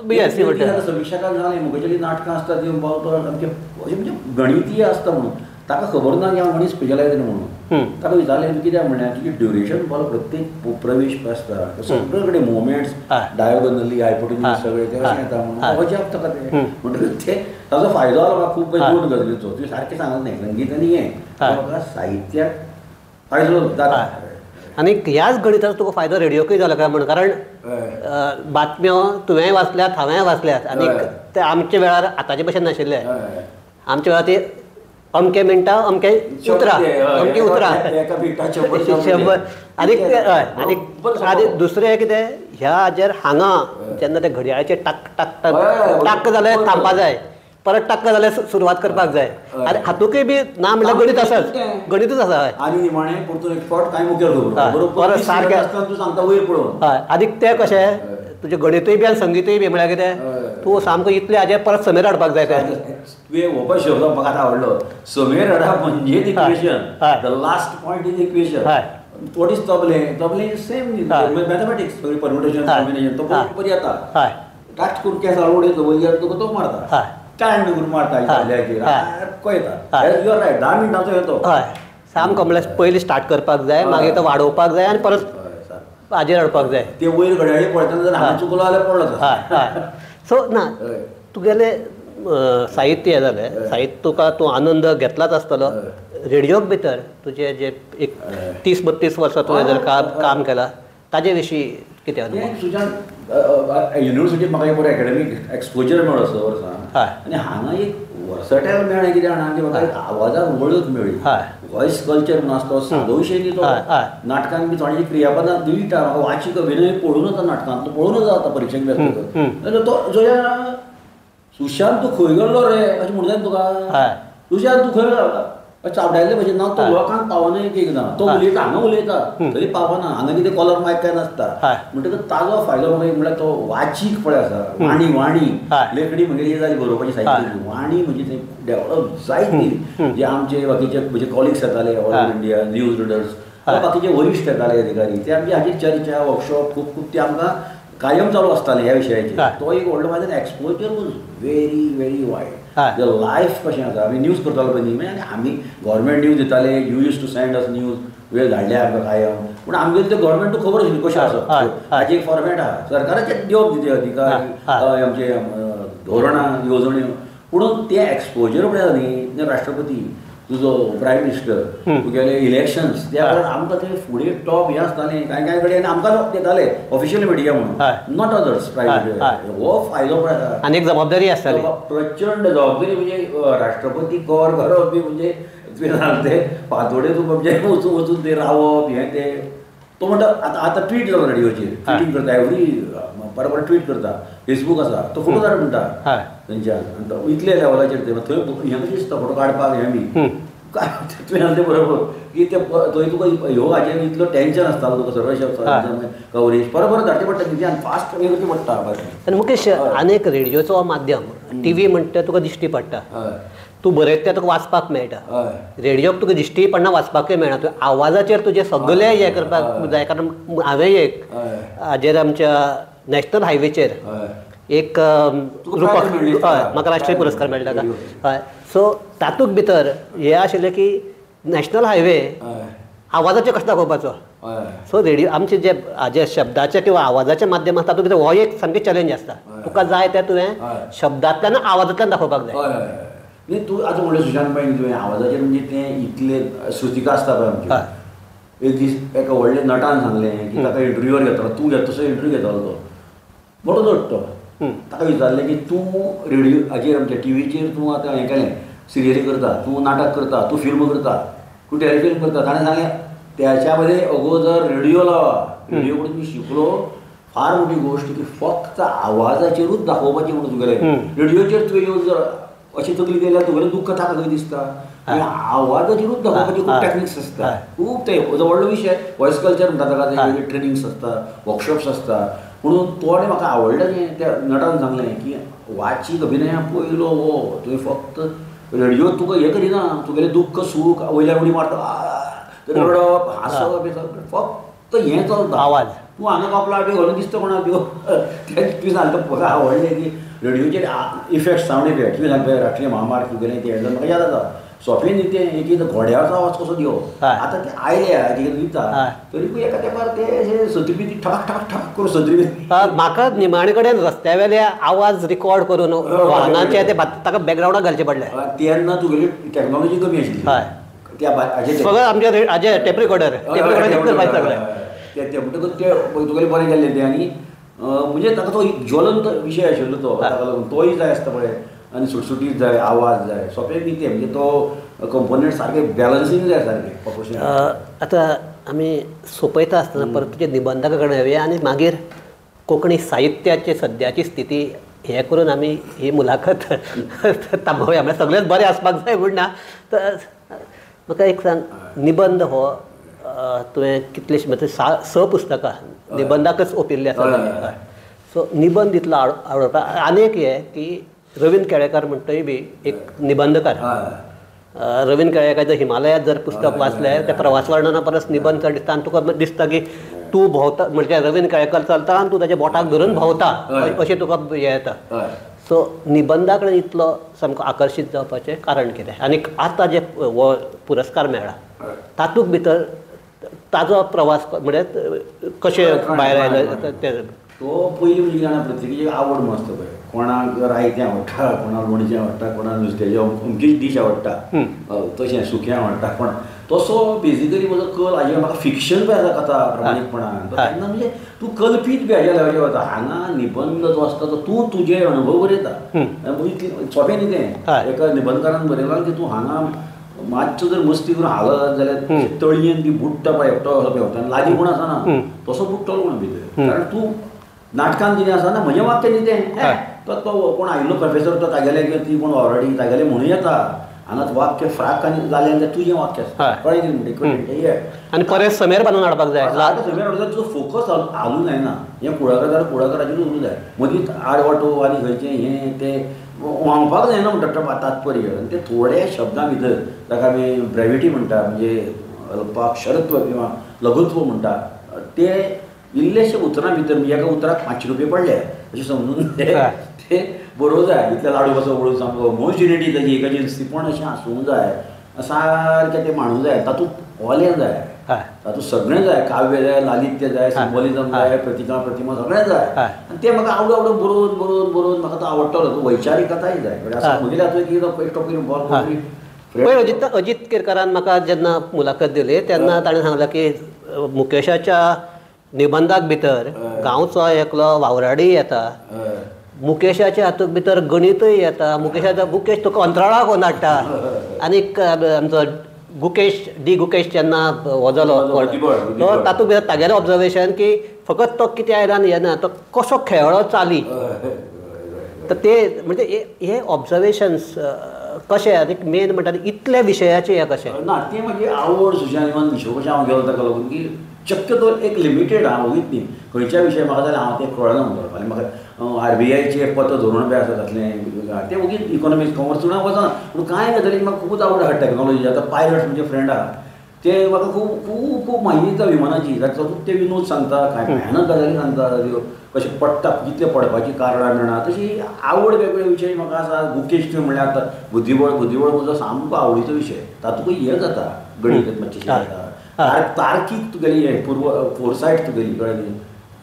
B S C म्हणटा. समिक्षकान सांगलें मुगेली नाटकां आसता ती तो सामकें अशें म्हणजे गणितीय आसता म्हणून ताका खबर ना की हांव गणीत स्पेशलायज म्हणून ताका विचारलें तूं कित्याक म्हणल्यार तुजी ड्युरेशन बरो प्रत्येक प्रवेश आसता सगळे कडेन मुवमेंट्स डायगोनली हायपोटेन्यूज सगळे ते कशें येता म्हणून अजाप ताका तें म्हणटकच तें ताजो फायदो जालो म्हाका खूब दोन गजालींचो. तुवें सारकें सांगलें न्ही संगीत आनी हें म्हाका साहित्याक फायदो जाता. आनी ह्याच गणिताचो तुका फायदो रेडियोकूय जालो काय म्हण कारण बातम्यो तुवेंय वाचल्यात हांवेंय वाचल्यात आनी ते आमच्या वेळार आतांचे भशेन नाशिल्ले. आमच्या वेळार ती अमके मिनटां अमके उतरां अमकी उतरां 100 आनी हय आनी आनी दुसरें कितें ह्या हाजेर हांगा जेन्ना ते घडयाळाचेर टाक टाक टाक टाक जाल्यार थांबपा जाय परत टाक्क जाल्यार सुरवात करपाक जाय आनी हातूंकय बी ना म्हणल्यार गणीत आसाच गणितूच आसा. हय आनी निमाणें परतून एक फावट कांय मुखेल परत सारकें तूं सांगता वयर पळोवन. हय आनीक तें कशें तुजें गणितूय बी आनी संगितूय बी म्हळ्यार कितें तूं सामको इतलें हाजेर परत समेर हाडपाक जाय तें. तुवें हो पळय शब्द म्हाका आतां आवडलो समेर हाडप म्हणजेच equation the last point is equation. हय what is तबलें तबलें is same mathematics सगळें परम्युटेशन कॉम्बिनेशन तो बरोबर येता. हय टाच करून केंस उडयतो वयर तुका तो मारता टाण करून मारता सारको येता. You are right 10 मिनटांचो येतो. हय सामको म्हणल्यार पयलीं स्टार्ट करपाक जाय मागीर तो वाडोवपाक जाय आनी परत हाजेर हाडपाक जाय ते वयर घड्याळी पळयतना जर हांवें चुकलो जाल्यार पडलो. हय हय सो ना तुगेलें साहित्य हें जालें साहित्य तुका तूं आनंद घेतलाच आसतलो. रेडियोक भितर तुजें जे एक 30-32 वर्सां तुवें जर काम केलां ताजे विशीं कितें अनुभव? तुज्यान युनिवर्सिटीत म्हाका एक बरो एकेडमीक एक्सपोजर मेळ्ळो 6 वर्सां आनी हांगा एक वर्सटायल मेळ्ळें कितें जाणा की म्हाका एक आवाजाक वळख मेळ्ळी. वॉयस कल्चर म्हणून आसता तो सादो विशय न्ही तो. नाटकान बी थोड्यांची क्रियापदां दिळटा म्हाका वाचीक अभिनय पळोवनच जाता नाटकांतलो पळोवनच जाता परिक्षेक बी आसतकच तो जो सुशांत तूं खंय गेल्लो रे अशें म्हणटा न्ही तुका सुशांत तूं खंय गेलो चावडायल्ले भशेन ना, तो लोकांक पावना एक एकदां तो उलयता हांगा उलयता तरी पावना, हांगा कितें कॉलर मायक काय नासता. म्हणटकच ताजो फायदो म्हणल्यार तो वाचीक पळय आसा, वाणी वाणी लेखणी म्हगेली जाली बरोवपाची साहित्य, वाणी म्हणजे ते डेवलप जायत गेली. जे आमचे बाकीचे म्हजे कॉलिग्स येताले all over India, news readers, बाकीचे वरिश्ठ येताले अधिकारी, ते आमचे हाजेर चर्चा वर्कशॉप खूब खूब ते आमकां कायम चालू आसताले ह्या विशयाचेर. तो एक व्हडलो फायदो, exposure was very very wide. The life कशें आसा, आमी न्यूज करतालो पळय न्ही, आनी आमी गव्हर्मेंट न्यूज दिताले, you use to send us news वेळ धाडले आमकां कायम, पूण आमगेले ते गव्हर्मेंटूक खबर आशिल्ली कशें आसा हाजी एक फॉर्मेट आसा, सरकाराचें दिवप दिते अधिकार आमचे धोरणां येवजण्यो, पूण तें एक्सपोजर पळय आसा न्ही, राष्ट्रपती तुजो प्रायम मिनिस्टर तुगेले इलेक्शन्स त्या वेळार आमकां ते फुडें टॉप हें आसतालें कांय कांय कडेन आमकां दिताले ऑफिशियल मिडिया म्हणून, not others private. हो फायदो पळय आसा आनी एक जबाबदारी आसताली, प्रचंड जबाबदारी. म्हणजे राष्ट्रपती कवर करप बी म्हणजे तुवें सांगलें ते फांतोडेर तूं म्हणजे वचून वचून ते रावप हें तें. तो म्हणटा आतां आतां ट्वीट जालो रेडियोचेर, ट्विटींग करता एवरी परत परत ट्वीट करता, फेसबूक आसा तो फोटो धाड म्हणटा थंयच्यान, आनी इतले लेवलाचेर ते थंय हें कशें दिसता फोटो काडपाक हें बी काय तुवें सांगलें बरोबर की ते थंय तुका ह्यो हाजेर इतलो टेंशन आसतालो तुका सर्व कवरेज परत परत धाडचें पडटा न्ही, आनी फास्ट हें करचें पडटा. आनी मुकेश आनी एक रेडियोचो माध्यम टी व्ही म्हणटा तुका दिश्टी पडटा, तूं बरयता तें तुका वाचपाक मेळटा, रेडियोक तुका दिश्टी पडना वाचपाकय मेळना, तुवें आवाजाचेर तुजें सगळें हें करपाक जाय. कारण हांवें एक हाजेर आमच्या नॅशनल हायवेचेर एक रुपक, हय म्हाका राष्ट्रीय पुरस्कार मेळटा ताका, हय. सो तातूंत भितर हें आशिल्लें की नॅशनल हायवे आवाजाचेर कसो दाखोवपाचो. सो रेडियो आमचे जे हाजे शब्दाचे किंवा आवाजाच्या माध्यम आसा तातूंत भितर हो एक सामकी चॅलेंज आसता, तुका जाय तें तुवें शब्दांतल्यान आवाजांतल्यान दाखोवपाक जाय. न्ही तूं आतां म्हणलें सुशांत भाई तुवें आवाजाचेर म्हणजे तें इतलें श्रुतिका आसता पळय आमची. एक दीस एका व्हडल्या नटान सांगलें की ताका इंटरव्यूवर घेतलो, तूं घेता तसो इंटरव्यू घेतालो तो मोटो नट तो, ताका विचारलें की तूं रेडियो हाजेर आमच्या टिवीचेर तूं आतां हें केलें, सिरियली करता, तूं नाटक करता, तूं फिल्म करता, तूं टेलिफिल्म करता. ताणें सांगलें त्याच्या मध्ये अगोदर रेडियो लावा, रेडियो कडून मी शिकलो फार मोठी गोष्ट की फक्त आवाजाचेरूच दाखोवपाची म्हणून तुगेलें रेडियोचेर तुवें येवन जर अशी तकली गेल्यार तुगेलें दुख्ख ताका खंय दिसता, आवाजाचेरूच दाखोवपाची खूब टॅक्निक्स आसता, खूब ते व्हडलो विशय वॉयस कल्चर म्हणटा ताका, ते ट्रेनिंग्स आसता, वर्कशॉप्स आसता. म्हणून तो आनी म्हाका आवडलें तें त्या नटान सांगलें की वाचीक अभिनया पयलो हो तुवें फक्त रेडियो तुका हें करिना, तुगेलें दुख्ख सूख वयल्यान उडी मारता रडप हांसप हें सगळें फक्त हें चलता, आवाज तूं हांगा कपला बी घालून दिसता कोणाक त्यो. तें तुवें सांगता म्हाका आवडलें की रेडियोचेर इफेक्ट, सावंड इफेक्ट तुवें सांगता राष्ट्रीय महामार्ग तुगेलें तें म्हाका याद जाता सोंपें न्ही तें, एक घोड्याचो आवाज कसो दिवप. आतां ते आयले कितें दिता तरीकूय एका तेंपार ते अशें सत्री बी ठक ठक ठक करून सत्री बी म्हाका निमाणे कडेन रस्त्या वेले आवाज रिकॉर्ड करून वाहनाचे ते ताका बॅकग्रावंडाक घालचे पडले. तेन्ना तुगेली टॅक्नॉलॉजी कमी आशिल्ली, सगळें आमचे हाजे टेप रिकॉर्डर सगळें ते म्हणटकच ते तुगेलें बरें केल्लें तें. आनी म्हणजे ताका तो ज्वलंत विशय आशिल्लो तो, ताका लागून तोय जाय आसता पळय, आनी सुटसुटीत जाय, आवाज जाय, सोंपें न्ही तें, म्हणजे तो कंपोनंट सारके बॅलन्सींग जाय सारकें. आतां आमी सोंपयता आसतना परत तुजे निबंधा कडेन येवया आनी मागीर कोंकणी साहित्याची सद्याची स्थिती हें करून आमी ही मुलाखत थांबोवया. म्हळ्यार सगळेंच बरें आसपाक जाय म्हूण ना. तर म्हाका एक सांग, निबंध हो तुवें कितलेशे म्हणजे 6 पुस्तकां निबंधाकच ओपिल्लीं आसा, सो निबंध इतलो आवडपा. आनी एक हें की रवीन्द्र केळेकार म्हणटय बी एक निबंधकार, रवीन्द्र केळेकार हिमालयात जर पुस्तक वाचलें त्या प्रवास वर्णना परस निबंध चड दिसता आनी तुका दिसता की तूं भोंवता, म्हणजे रवीन्द्र केळेकार चलता आनी तूं ताच्या बोटाक धरून भोंवता अशें तुका हें येता. सो निबंधा कडेन इतलो सामको आकर्शीत जावपाचें कारण कितें, आनी आतां जे हो पुरस्कार मेळ्ळा तातूंत भितर ताजो प्रवास म्हणजे कशें भायर आयलो तें? तो पयलीं म्हणजे जाणा प्रत्येकाची आवड म्हूण आसता पळय, कोणाक रायतें आवडटा, कोणाक लोणचें आवडटा, कोणाक नुस्त्याचें अमकीच डीश आवडटा, तशें सुकें आवडटा कोणाक. तसो बेजिकली म्हजो कल हाजेर म्हाका फिक्शन बी आसा कथा प्रामाणीकपणान, तेन्ना म्हणजे तूं कल्पीत बी हाज्या लेवलाचेर वता. हांगा निबंध जो आसता तो तूं तुजे अणभव बरयता, सोंपें न्ही तें. एका निबंधकारान बरयलां की तूं हांगा मातसो जर मस्ती करून हालत जाल्यार तळयेन बी बुडटा पळय एकटो असो पेंवता, लागीं कोण आसना तसो बुडटलो कोण भितर, कारण तूं नाटकान कितें आसा ना म्हजें वाक्य न्ही तें, तो कोण आयिल्लो प्रोफेसर तो तागेले किंवा ती कोण ऑलरेडी तागेले म्हणूं येता. हांगाच वाक्य फ्राक आनी जालें जाल्यार तुजें वाक्य आसता कळ्ळें कितें म्हणटा आनी परत समेर बांदून हाडपाक जाय समेर हाडूंक जाय तुजो फोकस हालूंक जायना हें कुळागर जाल्यार कुळागराचेरूच उरूंक जाय मदींच आडवाटो आनी खंयचें हें तें व्हांवपाक जायना म्हणटा तात्पर्य आनी ते थोड्या शब्दां भितर ताका आमी ब्रेविटी म्हणटा म्हणजे अल्पाक्षरत्व किंवा लघुत्व म्हणटा ते इल्लेशे उतरां भितर म्हणजे एका उतराक 5 रुपये पडले अशें समजून ते बरोवंक जाय इतले लाडू कसो वळून सामको होमोजिनिटी ताजी एकाची नुस्तीपण अशें आसूंक जाय सारकें तें मांडूंक जाय तातूंत ओलें जाय तातूंत सगळें जाय काव्य जाय लालित्य जाय सिंबॉलिजम जाय प्रतिका प्रतिमा सगळें जाय आनी तें म्हाका आवड आवड बरोवन बरोवन बरोवन म्हाका तो आवडटलो तो वैचारिकताय जाय म्हणजे म्हगेल्या हातूंत कितें बॉल पळय अजित केरकारान म्हाका जेन्ना मुलाखत दिली तेन्ना ताणें सांगलें की मुकेशाच्या निबंधाक भितर गांवचो एकलो वावराडी येता मुकेशाच्या हातूंत भितर गणितूय येता मुकेशाचो मुकेश तुका अंतराळाक वचून हाडटा आनीक आमचो गुकेश डी गुकेश जेन्ना हो जालो तो तातूंत भितर तागेलें ऑब्जर्वेशन की फकत तो कितें आयला आनी येना तो कसो खेळ्ळो चाली तर ते म्हणजे हे ऑब्जर्वेशन्स कशें आनी मेन म्हणटा इतल्या विशयाचे हे कशें ना तें मागीर आवड सुशान इवन हिशोब कशें हांव गेलो ताका लागून की शक्यतो एक लिमिटेड हांव वगीत न्ही खंयच्या विशय म्हाका जाल्यार हांव तें कळना म्हणटा आनी म्हाका आरबीआयचें पत्र धोरण बी आसा तातलें तें वगीत इकॉनॉमिक्स कॉमर्स सुद्दां वचना पूण कांय गजाली म्हाका खुबूच आवड आसा टॅक्नॉलॉजी आतां पायलट्स म्हणजे फ्रेंड आहा ते म्हाका खूब खूब खूब म्हायती दिता विमानाची तातूंत ते विनोद सांगता कांय भयानक गजाली सांगता त्यो कशें पडटा कितलें पडपाची कारणां मेळना तशी आवड वेगवेगळे विशय म्हाका आसा गुकेश म्हणल्यार आतां बुद्धिबळ बुद्धिबळ म्हजो सामको आवडीचो विशय तातूंतय हें जाता गणीत मातशें जाता तार्कीक तुगेली हें पूर्व फोरसायट तुगेली कळ्ळें न्ही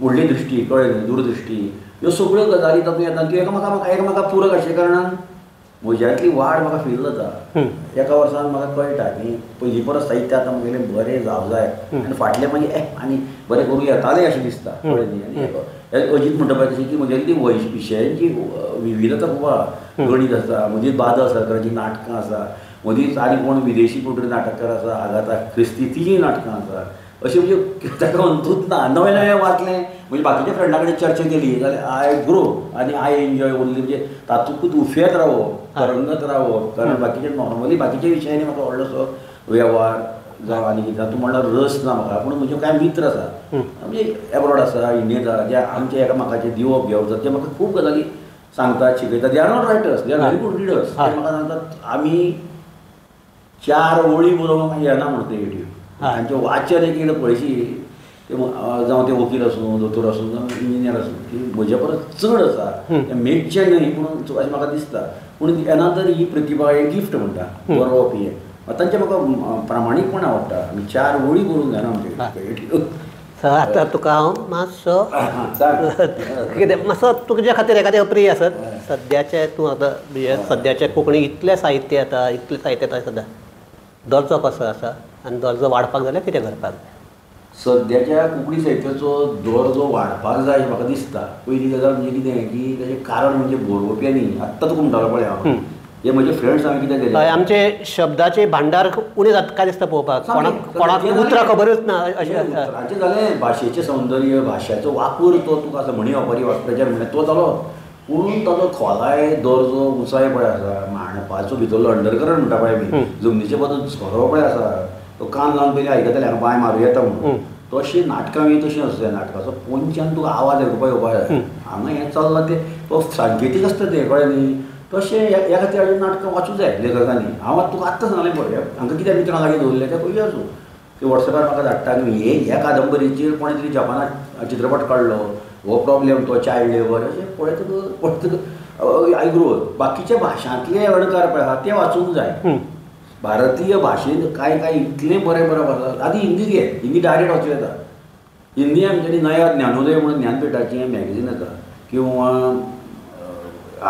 व्हडली दृश्टी कळ्ळें न्ही दूरदृश्टी ह्यो सगळ्यो गजाली तातूंत येता त्यो एकामेका एकामेका पुरक आशिल्ल्या कारणान म्हज्यांतली वाड म्हाका फील जाता एका वर्सान म्हाका कळटा की पयलीं परस साहित्य आतां म्हगेलें बरें जावं जाय आनी फाटलें मागीर आनी बरें करूं येतालें अशें दिसता कळ्ळें न्ही आनी अजीत म्हणटा पळय तशें की म्हगेली ती विशयांची विविधता खूब आहा गणीत आसा मदींच बादल सरकाराचीं नाटकां आसा मदींच आनी कोण विदेशी कोण तरी नाटककार आसा आगाता क्रिस्ती तिजीं नाटकां आसा अशें म्हणजे ताका अंतूच ना नवें नवें वाचलें म्हणजे बाकीच्या फ्रेंडा कडेन चर्चा केली जाल्यार I grow आनी I enjoy only म्हणजे तातूंतच उफेत रावप तरंगत रावप कारण बाकीचे नॉर्मली बाकीच्या विशयांनी म्हाका व्हडलोसो वेव्हार जावं आनी कितें तातूंत म्हणल्यार रस ना म्हाका पूण म्हजे कांय मित्र आसा म्हणजे एब्रॉड आसा इंडियेंत आसा जे आमचे एकामेकाचें दिवप घेवप जाता ते म्हाका खूब गजाली सांगतात शिकयतात they are not writers they are very good readers ते म्हाका सांगतात आमी 4 ओळी बरोवंक येना म्हणटा ते तांचें वाचन एक एकदां पळयशी ते जावं ते वकील आसूं दोतोर आसूं जावं इंजिनियर आसूं ती म्हज्या परस चड आसा तें मेळचें न्हय पूण अशें म्हाका दिसता पूण येना तर ही प्रतिभा हें गिफ्ट म्हणटा बरोवप हें तांचें म्हाका प्रामाणीकपण आवडटा आमी 4 ओळी बरोवंक जायना आमचे आतां तुका हांव मातसो कितें मातसो तुज्या खातीर एखादें अप्रिय आसत सद्याचें तूं आतां सद्याचें कोंकणी इतलें साहित्य येता इतलें साहित्य येता सद्या दर्जो कसो आसा आनी दर्जो वाडपाक जाल्यार कितें करपाक जाय सद्याच्या कोंकणी साहित्याचो दर्जो वाडपाक जाय म्हाका दिसता पयली गजाल म्हणजे कितें की ताजें कारण म्हणजे बरोवप्यांनी आत्तां तुका म्हणटालो पळय हांव हे म्हजे फ्रेंड्स हांवें कितें केलें आमचे शब्दाचे भांडार उणें जाता काय दिसता पळोवपाक कोणाक उतरां खबरूच ना अशें उतरांचें जालें भाशेचें सौंदर्य भाशेचो वापर तो तुका आसा म्हणी वापरी वाक्प्रचार म्हणल्यार तो जालो पूण ताजो खोलाय दर्जो उंचाय पळय आसा मांडपाचो भितरलो अंडरकरंट म्हणटा पळय आमी जमनीचे बाजून झरो पळय आसा तो कान लावन पयलीं आयकताले हांगा बांय मारूं येता म्हणून तशें नाटकां बी तशें आसता नाटकाचो पोंच्यान तुका आवाज आयकुपाक येवपाक जाय हांगा हें चल्लां तें तो सांकेतीक आसता तें कळ्ळें न्ही तशें ह्या खातीर हाजें नाटकां वाचूं जाय लेखकांनी हांव आतां तुका आत्तां सांगलें पळय हांकां कित्याक मित्रां लागीं दवरलें तें खंयूय आसूं ते वॉट्सॅपार म्हाका धाडटा आनी हे ह्या कादंबरीचेर कोणें तरी जपानात चित्रपट काडलो हो प्रॉब्लेम तो चायल्ड लेबर अशें पळयतकच पळयतकच I grow बाकीच्या भाशांतले अणकार पळय आसा ते वाचूंक जाय भारतीय भाशेन कांय कांय इतलें बरें बरें आसा आदी हिंदी घे हिंदी डायरेक्ट वाचूं येता हिंदी आमच्यांनी नया ज्ञानोदय म्हणून ज्ञानपीठाचें मॅगझीन येता किंवा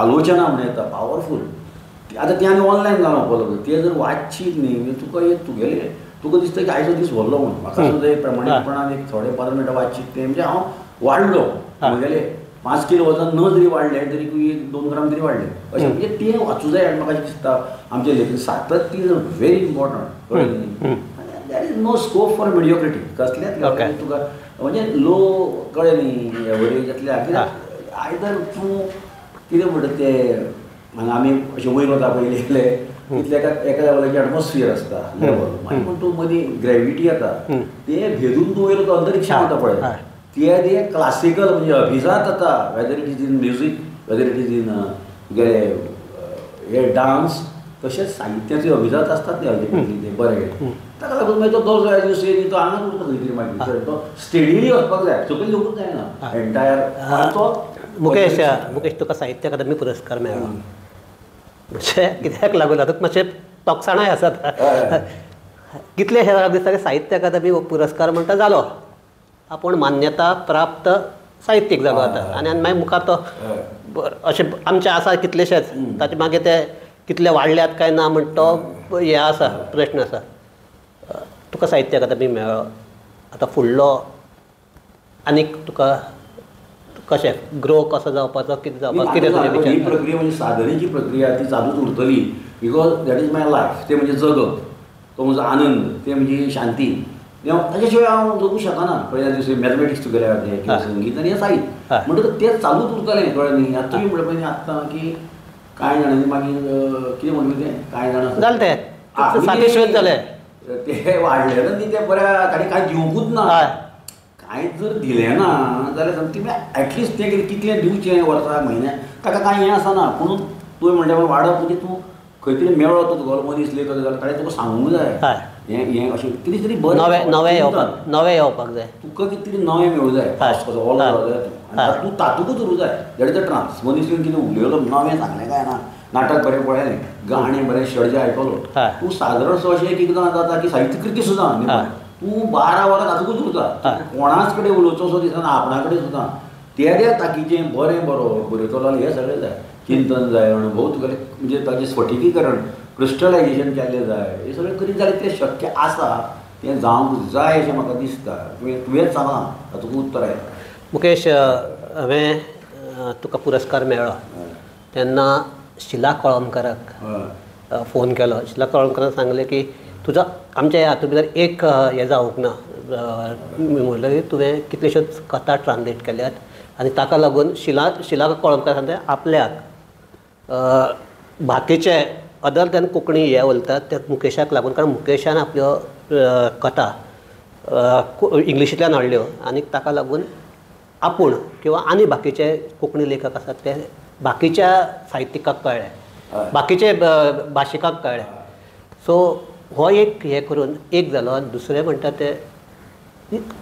आलोचना म्हणून येता पावरफूल आतां तें आनी ऑनलायन जालां उपलब्ध तें जर वाचशीत न्ही म्हणजे तुका एक तुगेलें तुका दिसता की आयचो दीस व्हडलो म्हणून म्हाका सुद्दां एक प्रमाणीकपणान एक थोडे 15 मिनटां वाचशीत तें म्हणजे हांव वाडलो म्हगेलें 5 किलो वजन न जरी वाडलें तरी एक 2 ग्राम तरी वाडलें अशें म्हणजे तें वाचूं जाय आनी म्हाका दिसता आमचें लेखन सातत्य is very important कळ्ळें न्ही there is no scope for mediocrity कसलेंच तुका म्हणजे लो कळ्ळें न्ही एवरेज जातलें कित्याक आयदर तूं कितें म्हणटा तें हांगा आमी अशें वयर वता पयलीं गेले तितल्या एका लेवलाचें एटमॉस्फियर आसता लेवल, मागीर पूण तूं मदीं ग्रेविटी येता, तें भेदून तूं वयर अंतरिक्षान वता पळय, ते ते क्लासिकल म्हणजे अभिजात जाता, whether it is in music, whether it is in तुगेले हे डान्स, तशेंच साहित्याचे अभिजात आसतात ते अल्टिमेटली ते बरे. ताका लागून मागीर तो जो एज you से तो हांगाच उरता खंय तरी, मागीर तो स्टेडीली वचपाक जाय, सकयल येवंकूच जायना एंटायर तो. मुकेश, मुकेश तुका साहित्य अकादमी पुरस्कार मेळ्ळो म्हणजे कित्याक लागून आतां मातशें तोकसाणाय आसात कितले दिसता की साहित्य अकादमी हो पुरस्कार म्हणटा जालो, आपूण मान्यता प्राप्त साहित्यीक जालो आतां, आनी मागीर मुखार तो अशें आमचें आसा कितलेशेच, ताचे मागीर ते कितले वाडल्यात काय ना म्हण तो हें आसा प्रश्न आसा. तुका साहित्य अकादमी मेळ्ळो, आतां फुडलो आनीक तुका कशें ग्रो कसो जावपाचो, कितें जावपाचो, कितें तुजें विचार? ही प्रक्रिया म्हणजे साधनेची प्रक्रिया ती चालूच उरतली, because that is my life. तें म्हणजे जगप, तो म्हजो आनंद, तें म्हणजे शांती, ताच्या शिवाय हांव जगूं शकना. पळय दुसरें मॅथमॅटिक्स तुगेलें किंवा संगीत आनी हें साहित्य म्हणटकच तें चालूच उरतलें, कळ्ळें न्ही. आतां तुमी म्हणटा पळय आत्तां की कांय जाणांनी मागीर कितें म्हणलें तें कांय जाणां जालें तें साटिस्फायड जालें, तें वाडलें न्ही तें बऱ्या ताणें कांय दिवंकूच ना, कांय जर दिलें ना जाल्यार समथींग एटलिस्ट तें कितें कितलें दिवचें वर्सा म्हयन्याक ताका कांय हें आसना. पूण तुवें म्हणलें वाडप म्हणजे तूं खंय तरी मेळ्ळो तो तुगेलो मनीस लेखक जाल्यार ताणें तुका सांगूंक जाय हें हें अशें कितें तरी बरें नवें येवपाक, नवें येवपाक जाय तुका, कितें तरी नवें मेळूं जाय, कसो ओलो जाय तूं आनी तूं तातूंतच उरूं जाय. That is a trans. मनीस येवन कितें उलयलो नवें सांगलें काय ना, नाटक बरें पळयलें, गाणें बरें षडजें आयकलो, तूं सादारण सो अशें एक एकदां जाता की साहित्यकृती सुद्दां तूं 12 वरां तातूंतच उरता, कोणाच कडेन उलोवचो सो दिसना, आपणा कडेन सुद्दां. त्या ताकीचें बरें बरोवप बरयतलो जाल्यार हें सगळें जाय, चिंतन जाय, अणभव तुगेलें म्हणजे ताचें स्फटिकीकरण क्रिस्टलायजेशन केल्लें जाय, हें सगळें करीत जाल्यार तें शक्य आसा, तें जावंक जाय अशें म्हाका दिसता. तुवेंच सांगलां तातूंत उत्तर आयलां. मुकेश, हांवें तुका पुरस्कार मेळ्ळो तेन्ना शिला कोळंबकाराक फोन केलो. शिला कोळंबकारान सांगलें की तुजो आमच्या ह्या हातूंत भितर एक हें जावंक ना, म्हणल्यार तुवें कितल्योश्योच कथा ट्रान्सलेट केल्यात आनी ताका लागून शिला शिला कोळंबकार सांगता आपल्याक बाकीचे अदर दॅन कोंकणी हे उलयतात ते मुकेशाक लागून, कारण मुकेशान आपल्यो कथा इंग्लिशींतल्यान हाडल्यो आनी ताका लागून आपूण किंवा आनी बाकीचे कोंकणी लेखक आसात ते बाकीच्या साहित्यिकाक कळ्ळे, बाकीचे भाशिकाक कळ्ळे. सो हो एक हें करून एक जालो. आनी दुसरें म्हणटा ते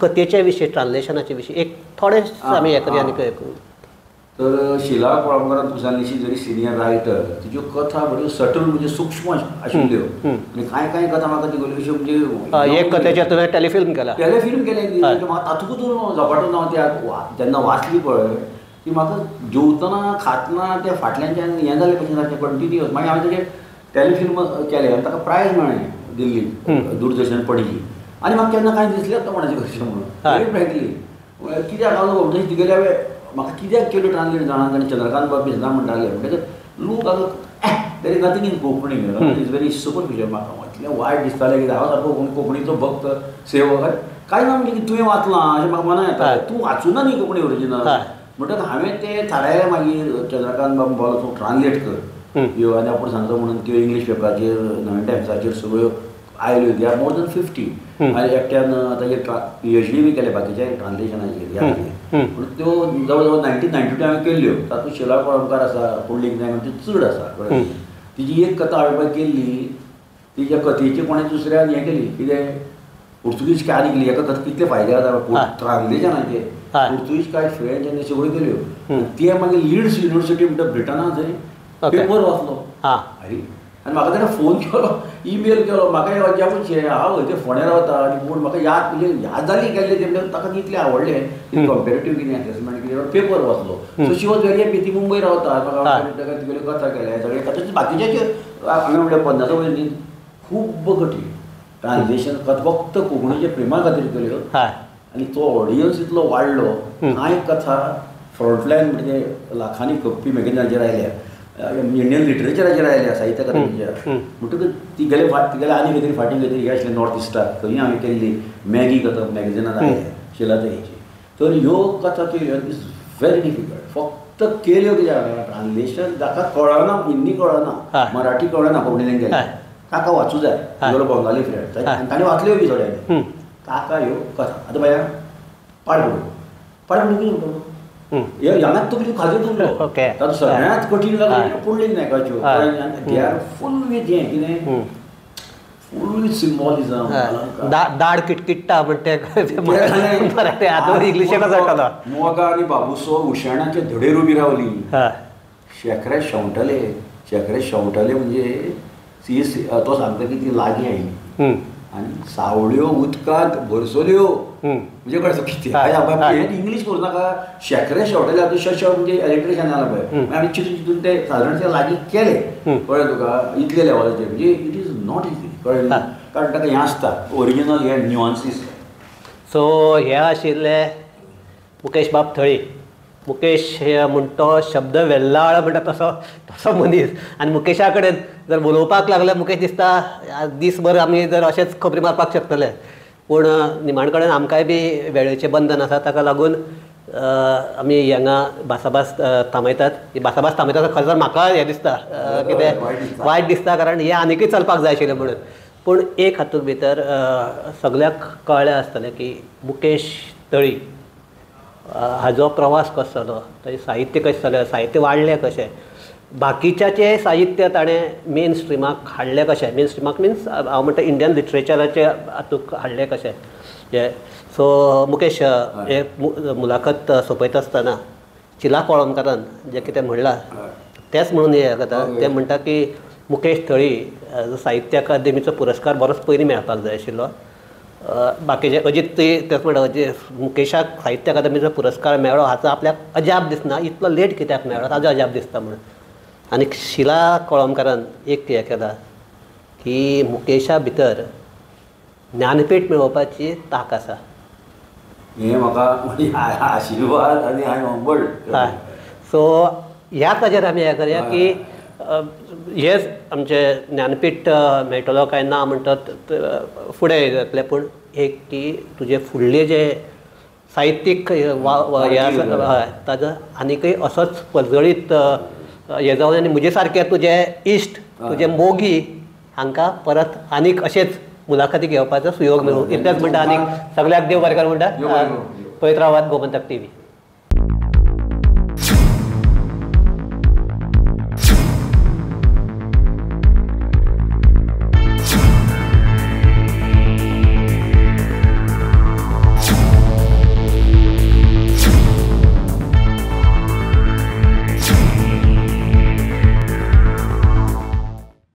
कथेचे विशीं, ट्रान्सलेशनाचे विशीं एक थोडें आमी हें करूया आनी करूं. तर शिला कोळंबकारान तुका सांगली जरी सिनियर रायटर, तिच्यो कथा बऱ्यो सटल म्हणजे सूक्ष्म आशिल्ल्यो आनी कांय कांय कथा म्हाका तिगेल्यो अश्यो म्हणजे एक कथेचेर तुवें टेलिफिल्म केला, टेलिफिल्म केलें, म्हाका तातूंतच झपाटून हांव त्या जेन्ना वाचली पळय ती म्हाका जेवतना खातना त्या फाटल्यानच्यान हें जालें भशेन सारकें कंटिन्युअस. मागीर हांवें ताजेर टेलिफिल्म केलें आनी ताका प्रायज मेळ्ळें दिल्ली दूरदर्शन पणजी. आनी म्हाका केन्ना कांय दिसलें ना कोणाचें कशें म्हणून वेरी फ्रँकली कित्याक हांव तशें तिगेल्या म्हाका कित्याक केल्यो ट्रान्सलेट जाणा आनी चंद्रकांत बाब सदां म्हणटाले म्हणटकच लूक आतां there is nothing in Konkani, is very superficial. म्हाका इतलें वायट दिसतालें की हांव सारको कोंकणीचो भक्त सेवक कांय ना म्हणजे की तुवें वाचलां अशें म्हाका मना येता, तूं वाचूना न्ही कोंकणी ओरिजिनल. म्हणटकच हांवें तें थारायलें मागीर चंद्रकांत बाब बोलो तूं ट्रान्सलेट कर ह्यो आनी आपूण सांगता म्हणून त्यो इंग्लीश पेपराचेर नव्या टायम्साचेर सगळ्यो आयल्यो, they are more than 50. आनी एकट्यान ताजेर PhD बी केले बाकीच्या ट्रान्सलेशनाचेर ह्या पूण त्यो जवळ जवळ 1992 हांवें केल्ल्यो. तातूंत शिला कोळंबकार आसा, पुंडलीक नायक ती चड आसा. तिजी एक कथा हांवें पळय केल्ली, तिच्या कथेची कोणें दुसऱ्यान हें केली कितें पुर्तुगीज काय आनी केली, एका कथा कितले फायदे जाता ट्रान्सलेशनाचे, पुर्तुगीज काय फ्रेंच आनी सगळ्यो केल्यो. ते मागीर लिड्स युनिवर्सिटी म्हणटा ब्रिटना थंय पेपर वाचलो आनी म्हाका ताणें फोन केलो, ईमेल केलो, म्हाका अजापूच हांव थंय फोंड्या रावता आनी पूण म्हाका याद म्हणजे याद जाली केल्ले ते म्हणजे ताका कितलें आवडलें कंपेरेटीव कितें एसेसमेंट कितें पेपर वाचलो. So she was very happy. ती मुंबय रावता, म्हाका ताका तिगेल्यो कथा केल्या सगळे कथा बाकीच्याचेर हांवें म्हणलें 50 वयर खूब कठीण ट्रान्सलेशन फक्त कोंकणीच्या प्रेमा खातीर केल्यो आनी तो ऑडियन्स इतलो वाडलो. कांय कथा फ्रंटलायन म्हणजे लाखांनी खपपी मॅगझिनाचेर आयल्या, इंडियन लिटरेचराचेर आयल्या, साहित्य अकादमीच्या. म्हणटकच ती गेले तिगेले आनी खंय तरी फाटीं खंय तरी हे आशिल्लें नॉर्थ इस्टाक, थंय हांवें केल्ली मॅगी कथा मॅगझिनान आयल्या शिलाताईची. तर ह्यो कथा केल्यो is very difficult फक्त तर केल्यो कित्याक ट्रान्सलेशन जाका कळना, हिंदी कळना, मराठी कळना, कोंकणीन केलें ताका वाचूं जाय. तुगेलो बंगाली फ्रेंड आनी ताणें वाचल्यो बी थोड्यांनी ताका ह्यो कथा. आतां बाया पाडपडू पाडपडू कितें म्हणटलो हे हांगाच तकली खाजत उरलो. तातूंत सगळ्यांत कठीण लागली Pundalik नायकाच्यो. They are full with हें कितें फूल विथ सिम्बॉलिझम. दाड किटकिट्टा म्हणटे इंग्लिशेक जाता. मोगा आनी बाबुसो उशेणाचे धडेर उबी रावली, शेंकरे शेंवटले, शेंकरे शेंवटले म्हणजे सी तो सांगता की ती लागीं आयली आनी सावळ्यो उदकांत भरसल्यो. म्हणजे कळ्ळें कितें इंग्लीश करूं नाका, शेंकरे शेंवटले आतां शश म्हणजे एलिट्रेशन जालां पळय, आमी चिंतून चिंतून ते सादारण ते लागीं केले. कळ्ळें तुका इतले लेवलाचेर म्हणजे it is not easy. कळ्ळें, कारण ताका हें आसता ओरिजिनल हे न्युआन्सीस. सो हे आशिल्ले मुकेश बाब थळी. मुकेश म्हण तो शब्द वेल्लाळ म्हणटा तसो तसो मनीस. आनी मुकेशा कडेन जर उलोवपाक लागल्यार मुकेश दिसता दीसभर आमी जर अशेंच खबरी मारपाक शकतले, पूण निमाण कडेन आमकांय बी वेळेचें बंधन आसा, ताका लागून आमी हांगा भासाभास थांबयतात. ही भासाभास थांबयतात खरें तर म्हाका हें दिसता कितें वायट दिसता, कारण हें आनिकूय चलपाक जाय आशिल्लें म्हणून. पूण एक हातूंत भितर सगळ्याक कळ्ळें आसतलें की मुकेश थळी हाजो प्रवास कसो जालो, ताजें साहित्य कशें जालें, साहित्य वाडलें कशें, बाकीच्याचें साहित्य ताणें मेन स्ट्रिमाक हाडलें कशें, मेन स्ट्रिमाक मिन्स हांव म्हणटा इंडियन लिटरेचराचे हातूंत हाडलें कशें हें. सो मुकेश, हे मुलाखत सोंपयता आसतना चिला कोळंबकारान जें कितें म्हणलां तेंच म्हणून हें जाता. तें म्हणटा की मुकेश थळी साहित्य अकादेमीचो पुरस्कार बरोच पयलीं मेळपाक जाय आशिल्लो. बाकीचे अजीत तेच म्हणटा अजीत मुकेशाक साहित्य अकादेमीचो पुरस्कार मेळ्ळो हाचो आपल्याक अजाप दिसना, इतलो लेट कित्याक मेळ्ळो ताजो अजाप दिसता म्हणून. आनी शिला कोळंबकारान एक हें केलां की मुकेशा भितर ज्ञानपीठ मेळोवपाची तांक आसा. हें म्हाका आशिर्वाद आनी हांवें हंबल्ड. हय, सो ह्या ताजेर आमी हें करया की हेच आमचे ज्ञानपीठ मेळटलो काय ना म्हणटात फुडें जातलें, पूण एक की तुजे फुडले जे साहित्यीक हे आसा ताजो आनिकूय असोच परजळीत हें जावन आनी म्हजे सारके तुजे इश्ट तुजे मोगी हांकां परत आनीक अशेंच मुलाखती घेवपाचो सुयोग मेळूं इतलेंच म्हणटा. आनीक सगळ्याक देव बरें कर म्हणटा. पळयत रावात गोमंतक टीव्ही.